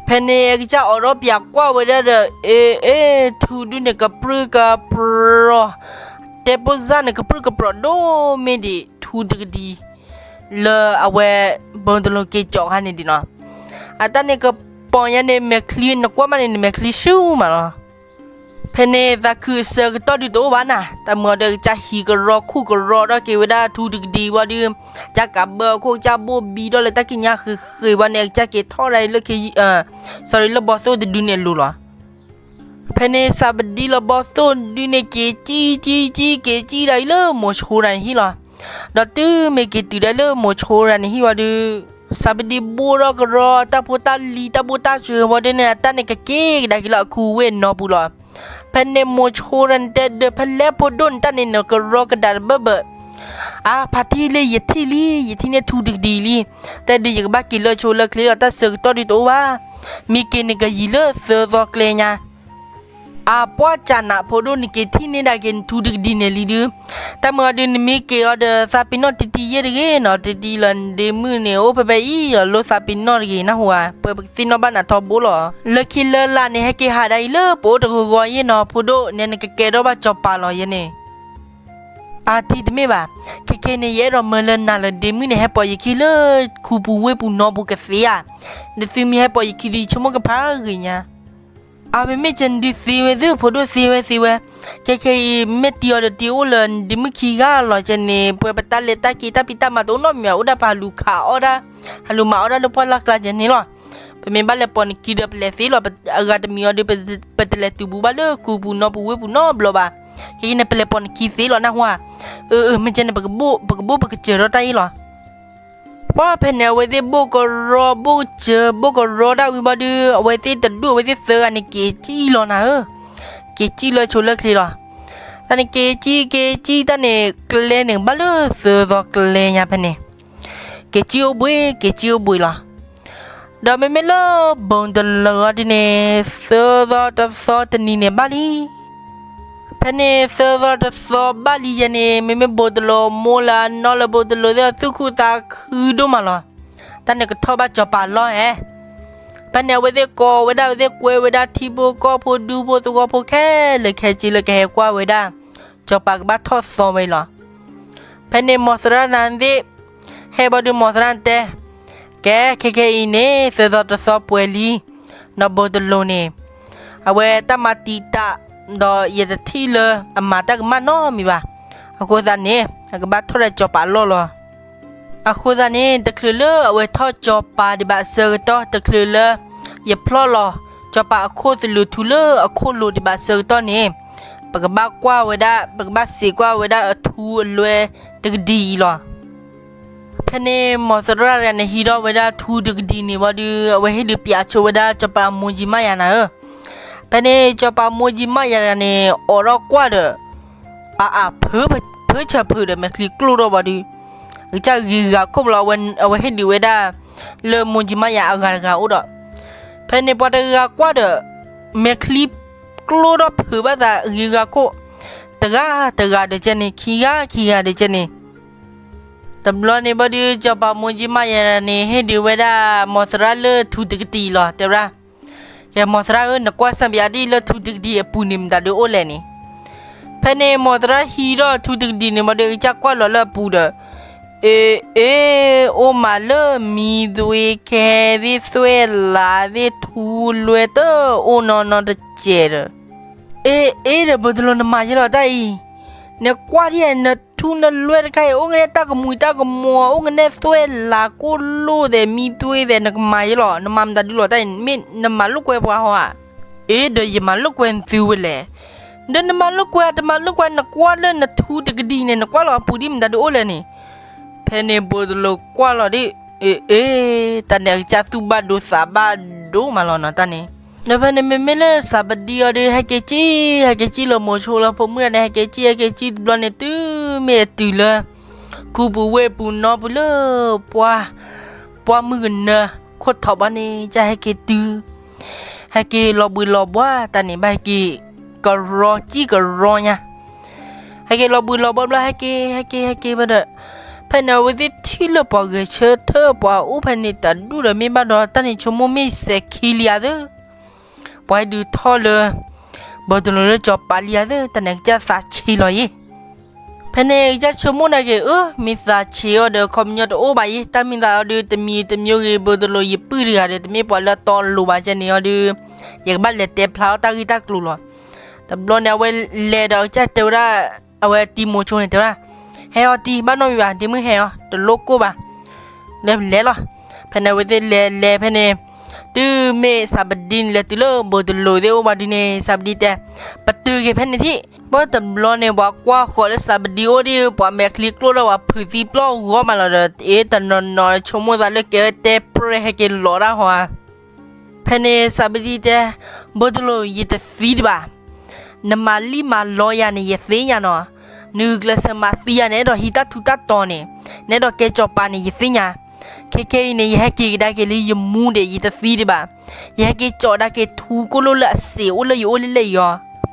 ဖဲန့ၣ် အကစၢ်အိးထီၣ်ပၠးကွၢ်ဝဲဒၣ်ဒီး အ့ အ့ ထူဒုန့ၣ်ကပြုၢ်ကပြီၤ, တဲပိၢ်စၢ်န့ၣ်ကပြုၢ်ကပြီၤဒိၣ်မ့ၢ်ဒံးထူတကဒံ လၢအဝဲ ဘိတလိၤက့ၤကၠီၤခါန့ၣ်ဒံးနီၤ. အတၢ်န့ၣ်ကပီၤညါန့ၣ် မဲာ်ချံ နကွၢ်မးန့ၣ် နမဲာ်ချံဆူၣ်မးလီၤ. ဖဲန့ၣ်သးခုအဆၢကတီၢ်ဒုးတအိၣ်ဘၣ်နၤ, တၢ်မုၢ်အီၤဒီးကစၢ်ဟံးကရီခူၣ်ကရီထီၣ်က့ၤဝဲဒၣ်ထူတကဒံဝံၤဒီး ကစၢ်ကးဘၢအခိၣ်ကစၢ်ဘိၣ်ဘံထီၣ်လၢတၢ်ကံးညာ်ဃ့ဃ့ဝံၤန့ၣ် အကစၢ်က့ၤထီၣ်ဒၣ်အံၤလၢ sorry လၢဘီသိၣ်တဒုန့ၣ်အလိၤလီၤ. ဖဲန့ၣ် စးပဒံလီၤဘီသိၣ်ဒုန့ၣ် က့ၤကံကံကံ က့ၤကံဒၣ်အံၤလၢမိၤဆိတၢ်န့ၣ်ဟံၣ်လီၤ. ဒီးတုၤမ့ၢ်က့ၤတုၤဒၣ်လၢမိၤဆိတၢ်န့ၣ်ဟံၣ်ဝံၤဒီး စးပဒံဘိၣ်ထီၣ်ကရီ တၢ်ဖိတၢ်လံၤတၢ်ဘိၣ်တၢ်စၢၤဝံၤဒုန့ၣ် အတၢ်န့ၣ်ကက့ၤကဒါက့ၤလၢအခူဝ့ၢ်နီပူၤလီၤ. ဖဲန့ၣ်မိၤဆိတၢ်န့ၣ်တဲဒီး ဖဲလဲၣ်ဖိဒိၣ်န့ၣ် တၢ်န့ၣ်နကရီကဒါတဘၢဘၢ အါ ဖါတံၢ်လံ ယထံၣ်လံ ယထံၣ်န့ၢ်ထူတကဒံလံ. တဲဒုးယကဘၣ်က့ၤလၢဆိလၢချ့လီၤ တၢ်ဆၢကတီၢ်ဒုးတအိၣ်ဘၣ်. မ့ၢ်က့ၤန့ၣ်ကယံာ်လၢသၢသီကျဲညါ. အပှၢ်ကၢ်နးဖိဒိၣ်န့ၣ် က့ၤထံၣ်န့ၢ်ဒၣ်က့ၤနထူတကဒံန့ၣ်လံဒုး. တၢ်မုၢ်အီၤဒုး နမ့ၢ်က့ၤအီၤဒီး သးပ့ၤနီၣ်တံတံယဲၢ်တဂ့ၤနီၤ, တံတံလၢနဒ့မုၣ်န့ၣ် အိၣ်ဖဲဖဲအံၤလီၤ လိၣ်သးပ့ၤနီၣ်တဂ့ၤ နၢ်ဟူဧါ, ပှဲၤပကသ့ၣ်နီၣ်ဘၣ်နၤထီဘိလီၤ. လၢခံလၢလာ်န့ၣ် ဟဲက့ၤဟးဒၣ်အံၤလၢပအိၣ်တဂီၤဂီၤယဲၢ်နီၤ ဖိဒိၣ်န့ၣ် နကကဲထီၣ်ဘၣ်စီၤပၤလီၤယဲၢ်န့ၣ် အါ တံၢ်တမ့ၢ်ဘၣ်. ခဲခဲန့ၣ် ယအဲၣ်ဒိးမၢလၢနၤလၢဒ့မုၣ်န့ၣ် ဟဲပိာ်ယခံလၢ ခူပူၤဝ့ၢ်ပူၤနီပူၤကသ့ဧါ. နသုမ့ၢ်ဟဲပိာ်ယခံဒုး ယဆိကမိၣ်ကဖးဂ့ၤညါ. အါ မ့မ့ၢ်ကဲန့ၣ်ဒုးသ့ဝဲသု ဖိဒိၣ်သ့ဝဲသ့ဝဲ. ခဲခဲအံၤ မ့ၢ်တံၤအီၤဒီးတံၤအိၣ်လၢဒ့မုၣ်ခံဂၤလီၤကဲန့ၣ် ပှဲၤပတၢ်လဲၤတၢ်က့ၤတၢ်ဖံးတၢ်မၤတအိၣ်နီတမံၤဘၣ် အိၣ်ဒၣ်ပဟးလူၤခးအီၣ်ဒၣ် ဟးလူၤမၤအီၣ်ဒၣ်လၢပှၢ်လၢ်ကျါကဲန့ၣ်လီၤ. ပမ့ၢ်ဘၣ်လဲၤပိာ်နခံဒီးပလဲၤသ့လီၤ. အဂၤတမံၤအီၤဒီး ပတလဲၤတုၤဘူးဘၣ်လၢခူပူၤနီပူၤဝ့ၢ်ပူၤနီတဘျီဘၣ်. ခဲခဲန့ၣ် ပလဲၤပိာ်နခံသ့လီၤ နၢ်ဟူဧါ. အၢ အၢ မ့ၢ်ကဲန့ၣ် ပကဘိၣ်ပကစၢၤထီၣ်တၢ်အံၤလီၤ. ပှၢ်ဖဲန့ၣ် အဝဲသ့ၣ်ဘိၣ်ကရီဘိၣ်ကစၢၤ ဘိၣ်ကရီဒၣ်ဝံၤဘီဒုး အဝဲသ့ၣ်တဒူၣ်အဝဲသ့ၣ်သၢဂၤန့ၣ် က့ၤကံၣ်လီၤနၤဧၢ, က့ၤကံၣ်လၢဆိလၢချ့လီၤ. တၢ်န့ၣ်က့ၤကံၣ်က့ၤကံၣ်တၢ်န့ၣ် ကျဲန့ၣ်ဘၣ်လၢသၢသီကျဲညါဖဲန့ၣ် က့ၤကံၣ်အိၣ်ဘှံး က့ၤကံၣ်အိၣ်ဘှံးလီၤ. ဒီးမ့မ့ၢ်လၢဘိတလၢအီၤဒ်န့ၣ် သၢသီတသီတနံၤန့ၣ်ဘၣ်လံ. ဖဲန့ၣ်သၢသီတသီဘၣ်လံယဲန့ၣ် မ့မ့ၢ်ဘိတလၢမိၢ်လၢအနီၢ်လၢဘိတလၢသ့ၣ် သူၣ်ခုသးခုဒိၣ်မးလီၤ. တၢ်န့ၣ်ကထီၣ်ဘၣ်စီၤပၤလီၢ်ဧဲ. ဖဲန့ၣ်အဝဲသ့ၣ်ကိးဝဲဒၣ် အဝဲသ့ၣ်ကွဲဝဲဒၣ်ထံဖိကီၢ်ဖိဒူဖိသဝီဖိခဲလၢာ်ခဲဆ့လၢကဟဲကွၢ်ဝဲဒၣ် စီၤပၤကဘၣ်ထီၣ်သီဝဲလီၤ. ဖဲန့ၣ်မိၢ်သရၣ်နၤသ့ၣ် ဟဲဘီဒုးမိၢ်သရၣ်တဲ ကဲ ခဲခဲအံၤန့ၣ် သၢသီတသီပှဲၤလံ, နီၢ်ဘိတလိၤန့ၣ် အဝဲတၢ်မၤတံာ်တာ် ဒီးယတထံၣ်လၢအမၤတၢ်ကမၣ်နီတမံၤဘၣ်. အဃိသတးန့ၣ် အကဘၣ်ထီၣ်ဒီးစီၤပၤလီၢ်လီၤ. အဃိသတးန့ၣ် တချုးလၢအဝဲထီၣ်စီၤပၤဒံးဘၣ်အဆၢကတီၢ် တချုးလၢယဖျီၣ်လီၤ စီၤပၤအခိၣ်သလုးထူလၢအခိၣ်လိၤဒံးဘၣ်အဆၢကတီၢ်န့ၣ် ပကဘၣ်ကွၢ်ဝဲဒၣ် ပကဘၣ်စံးကွၢ်ဝဲဒၣ်အထူအလွဲတကဒံအံၤလီၤ. ဖဲန့ၣ်မိၢ်သရၣ်တဂၤန့ၣ် ဟံးထီၣ်ဝဲဒၣ်ထူတကဒံန့ၣ်ဝံၤဒီး အဝဲဟ့ၣ်ဒုးပၠးဆိဝဲဒၣ်စီၤပၤမိၢ်ကၠံမးယၤနၤဧၢ. ဖဲန့ၣ်စီၤပၤမိၢ်ကၠံမးယၤတဂၤန့ၣ် အိးထီၣ်ကွၢ်ဒီး အါအါ ဖုဆၢဖုဒီးမဲာ်ချံကျိၣ်ထီၣ်ဝံၤဒီး အကစၢ်ဂ့ၤဂၤခိၣ်ဘျီ အဝဲဟ့ၣ်ဒုးဝဲဒၣ် လၢမိၢ်ကၠံမးယၤအဂၤတဂၤအိၣ်ဒီး ဖဲန့ၣ်ပှၤတဂၤကွၢ်ဒီး မဲာ်ချံကျိၣ်ထီၣ်ဖုးဘၣ်သးဂ့ၤဂၤခိၣ် တဂၤတဂၤဒီးကဲန့ၣ် ခံဂၤခံဂၤဒီးကဲန့ၣ် တဘျီန့ၣ်ဘၣ်ဒီး စီၤပၤမိၢ်ကၠံမးယၤန့ၣ် ဟ့ၣ်ဒုးဝဲဒၣ်မိၢ်သရၣ်လၢထူတကတံၢ်လီၤ တဲဝဲဒၣ်, ကဲမိၢ်သရၣ်ဧၢ, နကွၢ်စၢ်ဘၣ်ဒ်လၢထူတကတံၢ်အပူၤန့ၣ် မတၤဒုးအိၣ်လဲၣ်န့ၣ်. ဖဲန့ၣ်မိၢ်သရၣ်ဟံးထီၣ်ထူတကတံၢ်န့ၣ်ဘၣ်ဒီး ကစၢ်ကွၢ်လီၤလၢအပူၤဒီး အ့ အ့ အိၣ်မးလၢမံသွ့ခဲသ့ၣ်သွဲၣ်လးသ့ၣ်ထူလွဲတအိၣ်နီၢ်နီၢ်တစဲးဒီး အ့ အ့ ဒီးဘိတလိၤနမၤယဲလီၤတၢ်အံၤ, နကွၢ်ဒ်အံၤ နထူနလွဲၢ်တခါအံၤ အိၣ်ကနဲၣ်တၢ်ကမူၤတၢ်ကမီၤ အိၣ်ကနဲၣ်သွဲၣ်လၤကိၢ်လိၣ်သဲး မံသွဲသဲး နကမၤယဲလီၤ. နမၤမတၤဒုလီၤ တၢ်အံၤ မ့ၢ်နမၤလိာ်ကွဲပှၤဟီဧါ. အ့ ဒီးယမၤလိာ်ကွဲနသုဝဲလဲၣ်. ဒီးနမၤလိာ်ကွဲ တမၤလိာ်ကွဲ နကွၢ်လၢနထူတကဒံန့ၣ် နကွၢ်လီၤအပူၤဒ်မတၤဒုအိၣ်လဲၣ်န့ၣ်. ဖဲန့ၣ်ဘိတလိၤကွၢ်လီၤဒ် အ့ အ့ တၢ်န့ၣ်အကစၢ်သူၣ်ဘၣ်ဒိသးဘၣ်ဒိမးလီၤနီၤ တၢ်န့ၣ်. ဒီးဖဲန့ၣ်မ့မ့ၢ်လၢစးပဒံအီၤဒီး ဟဲက့ၤကံၣ် ဟဲက့ၤကံၣ်လၢမိၤဆိလၢဖိမုၣ်တဂၤန့ၣ် ဟဲက့ၤကံၣ် ဟဲက့ၤကံၣ်တဘျီန့ၣ် တုၤမ့ၢ်အတုၤလၢ ခူပူၤဝ့ၢ်ပူၤနီပူၤလၢ ပှၢ် ပှၢ်မုၢ်ကနၢ ခိၣ်ထီးဘၣ်န့ၣ် ကဟဲက့ၤတုၤ ဟဲက့ၤလီၤဘှံးလီၤဘှါ တၢ်န့ၣ်ဘၣ်ဟဲက့ၤ ကရီကံၣ်ကရီညါ ဟဲက့ၤလီၤဘှံးလီၤဘှါဘျီ ဟဲက့ၤ ဟဲက့ၤ ဟဲက့ၤဘၣ်ဒီး ဖဲန့ၣ်အဝဲသ့ၣ်ထံၣ်လၢပှၤဂဲၤဆၢထၢၣ်ပှၤအိၣ်ဖဲန့ၣ်တဒူၣ်ဒီး မ့ၢ်ဘၣ်ဒီးတၢ်န့ၣ် ဆိကမိၣ်မ့ၢ်စဲၤခံလံဧါသၢ ပှၤဟဲဒုးထီၣ်လၢ ဘိတလိၤလၢစီၤပၤလံဧါသၢ တၢ်န့ၣ်ကစၢ်သးဆံးလီၤယ့ၣ် ဖဲန့ၣ်ကစၢ်ဆိကမိၣ်နာ်က့ၤ အၢ မ့ၢ်သးဆံးအီၤဒီး ခီပညီတအိၣ်ဘၣ်ယ့ၣ် တၢ်မ့ၢ်သးအီၤဒုး တမံၤတမံၤဂ့ၤ ဘိတလိၤယပုၢ်တဂၤဒီး တမ့ၢ်ပှၤလၢအတီအလိၤဘၣ်ကဲန့ၣ်အီၤဒုး ယကဘၣ်လဲၤတဲဖျါအီၤတၢ်ဂ့ၢ်တၢ်ကျိၤလီၤ. တဘျီန့ၣ် အဝဲလဲၤဒီးကစၢ်တဲဝဲဒၣ် အဝဲတံၤမိၤဆိန့ၣ်တဲဝဲဒၣ် ဟဲအီၤတံၤ ဘၣ်နီတမံၤဘၣ် ဒ့မုၣ်ဟဲအီၤ တလိၣ်ကိၢ်ဘၣ် လဲၤလဲၤလီၤ. ဖဲန့ၣ်အဝဲသ့ၣ်လဲၤလဲၤဖဲန့ၣ် တုၤမ့ၢ်စးပဒံန့ၣ် လဲၤတုၤလၢဘိတလိၤသ့ၣ်အိၣ်ဘၣ်ဒုးန့ၣ် စးပဒံတဲ ပတုၤက့ၤဖဲန့ၣ်ထံၣ် ဘၣ်တဘျီန့ၣ် ပှၤကွၢ်ဃီၤလၢစးပဒံအိၣ်ဒ် ပှၤမဲာ်ချံကျိၣ်ဒီးပှၤဖုးသံပျီၢ်ဂီၢ်မးလီၤဒီး အ့ တနီၤနီၤဆိကမိၣ်သးလၢကဲတဲပြဲဟဲက့ၤလီၤတၢ်ဟီဧါ ဖဲန့ၣ်စးပဒံတဲ ဘိတလိၤ ယတသံတဘၣ် နမၤလံမၤလီယၤန့ၣ် ယသ့ၣ်ညါနီၤ, နဂုာ်ကျဲးစၢးမၤသံယၤန့ၣ် အဲၣ်ဒိးဟံးတၢ်ထူးတၢ်တီၤန့ၣ်, နအဲၣ်ဒိးကဲစီၤပၤန့ၣ် ယသ့ၣ်ညါ, ခဲခဲအံၤန့ၣ် ယဟဲက့ၤကဒါက့ၤလၢယမူဒံး ယတသံတဘၣ်, ယဟဲက့ၤကၠီးဒါက့ၤထူကိၣ်လိၣ်လၢအစ့အိၣ်လၢယအိၣ်လၢလဲၣ်ယီၤ,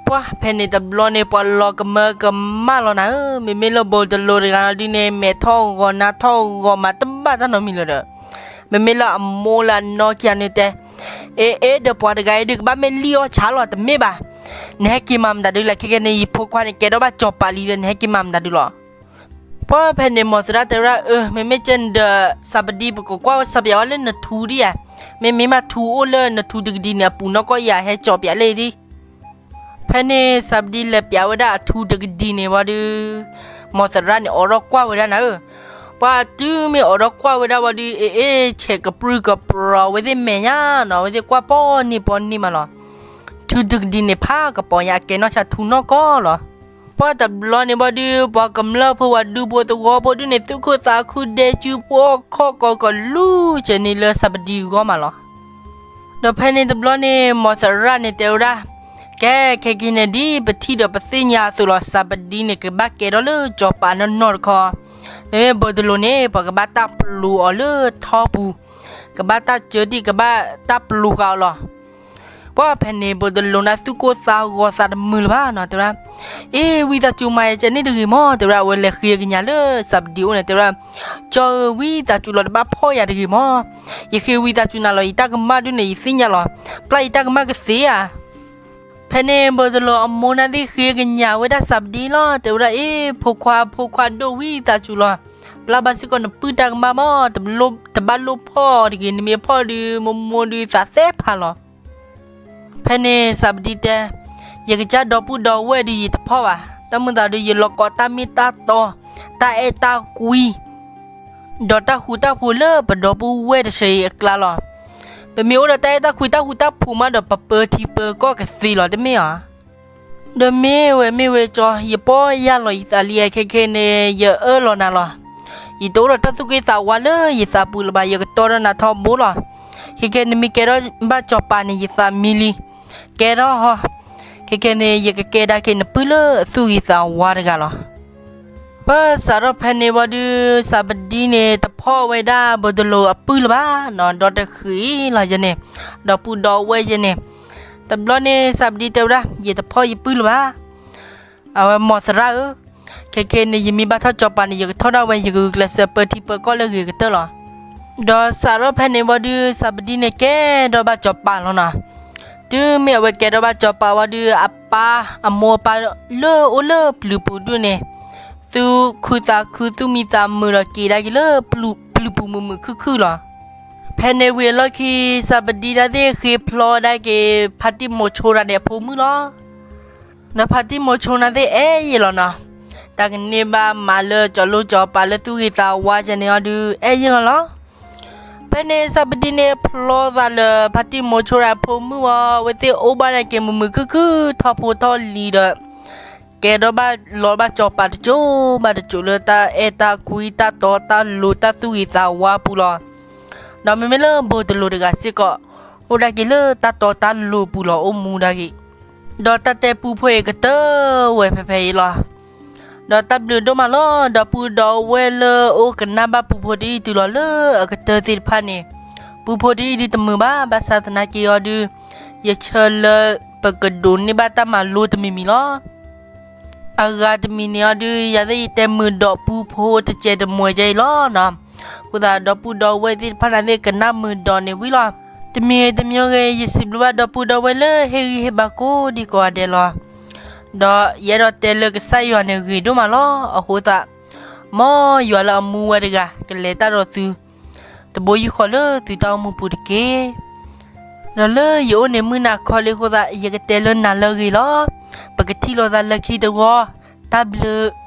ပှၢ်ဖဲန့ၣ်တဘျီန့ၣ် ပှၤလီၤကမၢကမၣ်လီၤနၤဧၢ, မ့မ့ၢ်လၢဘိတလိၤတဂၤဒ်န့ၣ် မဲာ်ထီၣ်ဂီၤနါထီၣ်ဂီၤမးတဘၣ်တၢ်နီတမံၤလၢၤဒီး မ့မ့ၢ်လၢအမိၢ်လၢအနီၢ်ခံဂၤန့ၣ်တဲ, အ့ အ့ ဒီးပှၤတဂၤအံၤဒုးကဘၣ်မ့ၢ်လံအီၣ်ဆါလီၤ တမ့ၢ်ဘၣ်, နဟဲက့ၤမၤမတၤဒုးလဲၣ်, ခဲကနံၣ်အံၤ ယဖိခွါန့ၣ် ကဲထီၣ်ဘၣ်စီၤပၤလံဒီး နဟဲက့ၤမၤမတၤဒုးလီၤ. ပှၢ်ဖဲန့ၣ် မိၢ်သရၣ်တဲဝဲဒၣ် အၢ မ့မ့ၢ်ကဲန့ၣ်ဒီး စးပဒံ ပကကွၢ်စးပယးဝဲလၢနထူဒံးဧါ, မ့မ့ၢ်မးထူအိၣ်လၢနထူတကဒံန့ၣ် အပူၤနီၢ်ကီၢ်ယၤ ဟဲကၠီးပယးလၢဒ် ဖဲန့ၣ် စးပဒံလဲၤပျးဝဲဒၣ်အထူတကဒံန့ၣ်ဝံၤဒီး မိၢ်သရၣ်န့ၣ် အိးထီၣ်ကွၢ်ဝဲဒၣ်နၤဧၢ, ပှၢ်တုၤမ့ၢ်အိးထီၣ်ကွၢ်ဝဲဒၣ်ဝံၤဒီး အ့ အ့ ဆဲးကပြုၢ်ကပြီၤဝဲသ့ၣ်မဲာ်ညါနီၤ, အဝဲသ့ၣ်ကွၢ်ပီၣ်န့ၢ်ပီၣ်န့ၢ်မးလီၤ. ထူတကဒံန့ၣ် ဖးကပီၤညါ အကဲနီၢ်ဆါထူနီၢ်ကီၢ်လီၤ. ပှၢ်တဘျီန့ၣ်ဝံၤဒီး ပှၤကမျၢၢ်ဖိ ပှၤဒူဖိသဝီဖိဒုးန့ၣ် သူၣ်ခုသးခု ဒဲကၠူဖိခီၣ်ကီၢ်ကလူးကဲန့ၣ်လၢစးပဒံအဂီၢ်မးလီၤ. ဒီးဖဲန့ၣ်တဘျီန့ၣ် မိၢ်သရၣ်န့ၣ်တဲဝဲဒၣ်, ကဲ ခဲကနံၣ်အံၤန့ၣ် ဒ်ပထံၣ်ဒီးပသ့ၣ်ညါအသိးလီၤ, စးပဒံန့ၣ် ကဘၣ်ကဲထီၣ်လၢစီၤပၤနီၢ်နီၢ်တခီ, မ့မ့ၢ်ဘိတလိၤန့ၣ် ပှၤကဘၣ်တၢ်ပျိၤအီၤလၢထီပူၤ, ကဘၣ်တၢ်စၢတံၢ် ကဘၣ်တၢ်ပျိၤဃာ်အီၤလီၤ. ပှၢ်ဖဲန့ၣ် ဘိတလိၤန့ၣ် သူၣ်ကိၢ်သးဂီၤသးတမုာ်လၢၤဘၣ်နီၤ, တဲဝဲဒၣ်, အ့ ဝံသးစူၤ မၤယကဲန့ၣ်တဂ့ၤမး, တဲဝဲဒၣ် အဝဲလဲၤဃ့ကညးလၢစးပဒံအိၣ်န့ၣ် တဲဝဲဒၣ်, ကၠီဧၢ ဝံသးစူၤလီၤ တဘၣ်ဖီၣ်ယၤတဂ့ၤမး, ယဃ့ဝံသးစူၤနၤလီၤ, ယတၢ်ကမၣ်ဒုးန့ၣ် ယသ့ၣ်ညါလီၤ, ပျၢ်ယတၢ်ကမၣ်ကသ့ဧါ. ဖဲန့ၣ် ဘိတလိၤအမိၢ်န့ၣ်သ့ၣ်ဃ့ကညးဝဲဒၣ်စးပဒံလီၤ, တဲဝဲဒၣ်, အ့ ဖိခွါ ဖိခွါဒိၣ် ဝံသးစူၤလီၤ, ပျၢ်ဘၣ်စ့ၢ်ကီးနပုၢ်တၢ်ကမၣ်မး, တဘၣ်လိၣ်ဖီၣ်တဂ့ၤ, နမ့ၢ်ဖီၣ်ဒုး မိၢ်မိၢ်ဒုးသးသဲဖးလီၤ. ဖဲန့ၣ် စးပဒံတဲ, ယကစၢ်ဒီပုၢ်ဒီဝဲၢ်ဒုး ယတဖီၣ်ဘၣ်, တၢ်မုၢ်သးဒုး ယလီၤကီးတၢ်မ့ၢ်တၢ်တီ, တၢ်အဲၣ်တၢ်ကွံ ဒီးတၢ်ဃူတၢ်ဖိးလၢပဒီပုၢ်ဝဲၢ်တဆၢအံၤအကျါလီၤ. ပမ့ၢ်အိၣ်ဒီးတၢ်အဲၣ်တၢ်ကွံတၢ်ဃူတၢ်ဖိးမးဒီး ပပၢထံပၢကီၢ်ကသ့လီၤ တမ့ၢ်ဧါ. ဒီးမ့ၢ်ဝဲမ့ၢ်ဝဲကၠီ, ယပီၢ်ယၢ်လီၤယသးလံ, ခဲခဲန့ၣ် ယအၢၣ်လီၤနၤလီၤ. ယတအိၣ်ဒီးတၢ်သူၣ်က့သးဝါလၢယသးပူၤလၢၤဘၣ်, ယကတီဒီးနၤထီဘိလီၤ. ခဲခဲနမ့ၢ်ကဲထီၣ်ဘၣ်စီၤပၤန့ၣ် ယသးမံလံ, ကဲထီၣ်ဟီ, ခဲခဲန့ၣ် ယကကဲဒါက့ၤနပုၢ်လၢအသူၣ်ဂ့ၤသးဝါတဂၤလီၤ. ပစးထီၣ်ဖဲန့ၣ်ဝံၤဒီး စးပဒံန့ၣ် တဖီၣ်ဝဲဒၣ်ဘိတလိၤအပုၢ်လၢၤဘၣ်နီၤ, ဒီတဃံးလီၤယဲန့ၣ်, ဒီပုၢ်ဒီဝဲၢ်ယဲန့ၣ်. တဘျီန့ၣ် စးပဒံတဲဝဲဒၣ်, ယတဖီၣ်ယပုၢ်လၢၤဘၣ်. အဝဲမိၢ်သရၣ်ဧၢ, ခဲခဲန့ၣ် ယမ့ၢ်ဘၣ်ထီၣ်စီၤပၤန့ၣ် ယကထီၣ်ဒၣ်ဝဲ, ယကဂုာ်ကျဲးစၢးပၢထံပၢကီၢ်လၢအဂ့ၤကတၢၢ်လီၤ. ဒီးစးထီၣ်ဖဲန့ၣ်ဝံၤဒီး စးပဒံန့ၣ် ကဲထီၣ်ဘၣ်စီၤပၤလီၤနီၤ. တုၤမ့ၢ်အဝဲကဲထီၣ်ဘၣ်စီၤပၤဝံၤဒီး အပၢ်အမိၢ်အပၢ်လၢအိၣ်လၢပျုၤပူၤဒုးန့ၣ် သူၣ်ခုသးခု သူၣ်မံသးမုာ်ဒီး က့ၤဒၣ်က့ၤလၢပျုၤပူၤမုာ်မုာ်ခုၣ်ခုၣ်လီၤ. ဖဲန့ၣ်ဝံၤအလီၢ်ခံ စးပဒံဒၣ်သ့ၣ်ဃ့ဖျီဒၣ်က့ၤ ဖါတံၢ်မိၤဆိဒၣ်န့ၣ်အဖိမုၣ်လီၤ. ဒီးဖါတံၢ်မိၤဆိန့ၣ်သ့ၣ်အဲၣ်ယဲလီၤနီၤ. တၢ်ကန့ၢ်ဘၣ်မၤလၢကၠီၤလိၣ်ကၠီၤပၤလၢသူၣ်ဂ့ၤသးဝါကဲန့ၣ်အီၤဒုး အဲၣ်ယဲၢ်ဂီၤလီၤ. ဖဲန့ၣ် စီၤပဒံန့ၣ် ဖျီသးလၢဖါတံၢ်မိၤဆိရၤဖိမုၣ်ဝံၤ အဝဲသ့ၣ်အိၣ်ဘၣ်န့ၣ်က့ၤမုာ်မုာ်ခုၣ်ခုၣ် ထီၣ်ဖိထီၣ်လံၤဒီး ကဲထီၣ်ဘၣ်လီၤဘၣ်ကၠီၤပၤတစိၤဘၣ်တစိၤလၢတၢ်အဲၣ်တၢ်ကွံ တၢ်တီတၢ်လိၤတၢ်သူၣ်ဂ့ၤသးဝါပူၤလီၤ. ဒီးမ့မ့ၢ်လၢဘိၣ်တလိၤတဂၤစ့ၢ်ကီး အိၣ်ဒၣ်က့ၤလၢတၢ်တီတၢ်လိၤပူၤလီၤ အိၣ်မူဒၣ်က့ၤ ဒီးတၢ်တဲပူဖိအံၤကတၢၢ်ဝဲဖဲဖဲအံၤလီၤ. ဒီးတၢ်ဘျုးဒိၣ်မးလီၤ. ဒီပုၢ်ဒီဝဲၢ်လၢအအိၣ်ကနၣ်ဘၣ်ပူဖိတယုၢ်တုၤလီၤလၢအကတၢၢ်သ့ၣ်တဖၣ်န့ၣ်, ပူဖိတယုၢ်ဒုးတမုာ်ဘၣ်, ဘၣ်ဆၣ်သနာ်က့အီၤဒုး ယဆၢလၢပကဒိးန့ၢ်ဘၣ်တၢ်မၤလိတမံၤမံၤလီၤ. အဂၤတမံၤန့ၣ်အီၤဒုး ယၤသ့ၣ်ယတဲမုာ်ဒီးပူဖိတစဲးတမှဲးကဲအံၤလီၤနီၤ. အဃိသတး ဒီပုၢ်ဒီဝဲၢ်သ့ၣ်တဖၣ်န့ၣ်သ့ၣ်ကနၣ်မုာ်ဒီးန့ၣ်ဝံၤလီၤ. တမံၤဂ့ၤတမံၤဂ့ၤ ယစံးဘျုးဘၣ်ဒီပုၢ်ဒီဝဲၢ်လၢဟ့ၣ်ဂံၢ်ဟ့ၣ်ဘါကိးဒံကိးဂၤဒဲးလီၤ. ဒီးယအဲၣ်ဒိးတဲလၢကစၢ်ယွၤန့ၣ်ဂ့ၤဒိၣ်မးလီၤ. အဃိသတး မ်ယွၤလၢအမူဝဲတဂၤ ကလဲၤတၢ်ဒီးသု တဘိယူၢ်ဃီလၢသုတၢ်အိၣ်မူပူၤတက့ၢ်. ဒီးလၢယအိၣ်န့ၣ်မုၢ်နၤခီလံအဃိသတး ယကတဲလၢနၤလၢအဂ့ၤလီၤ. ပကထံၣ်လိာ်သးလၢခံတဝီ, တၢ်ဘျုး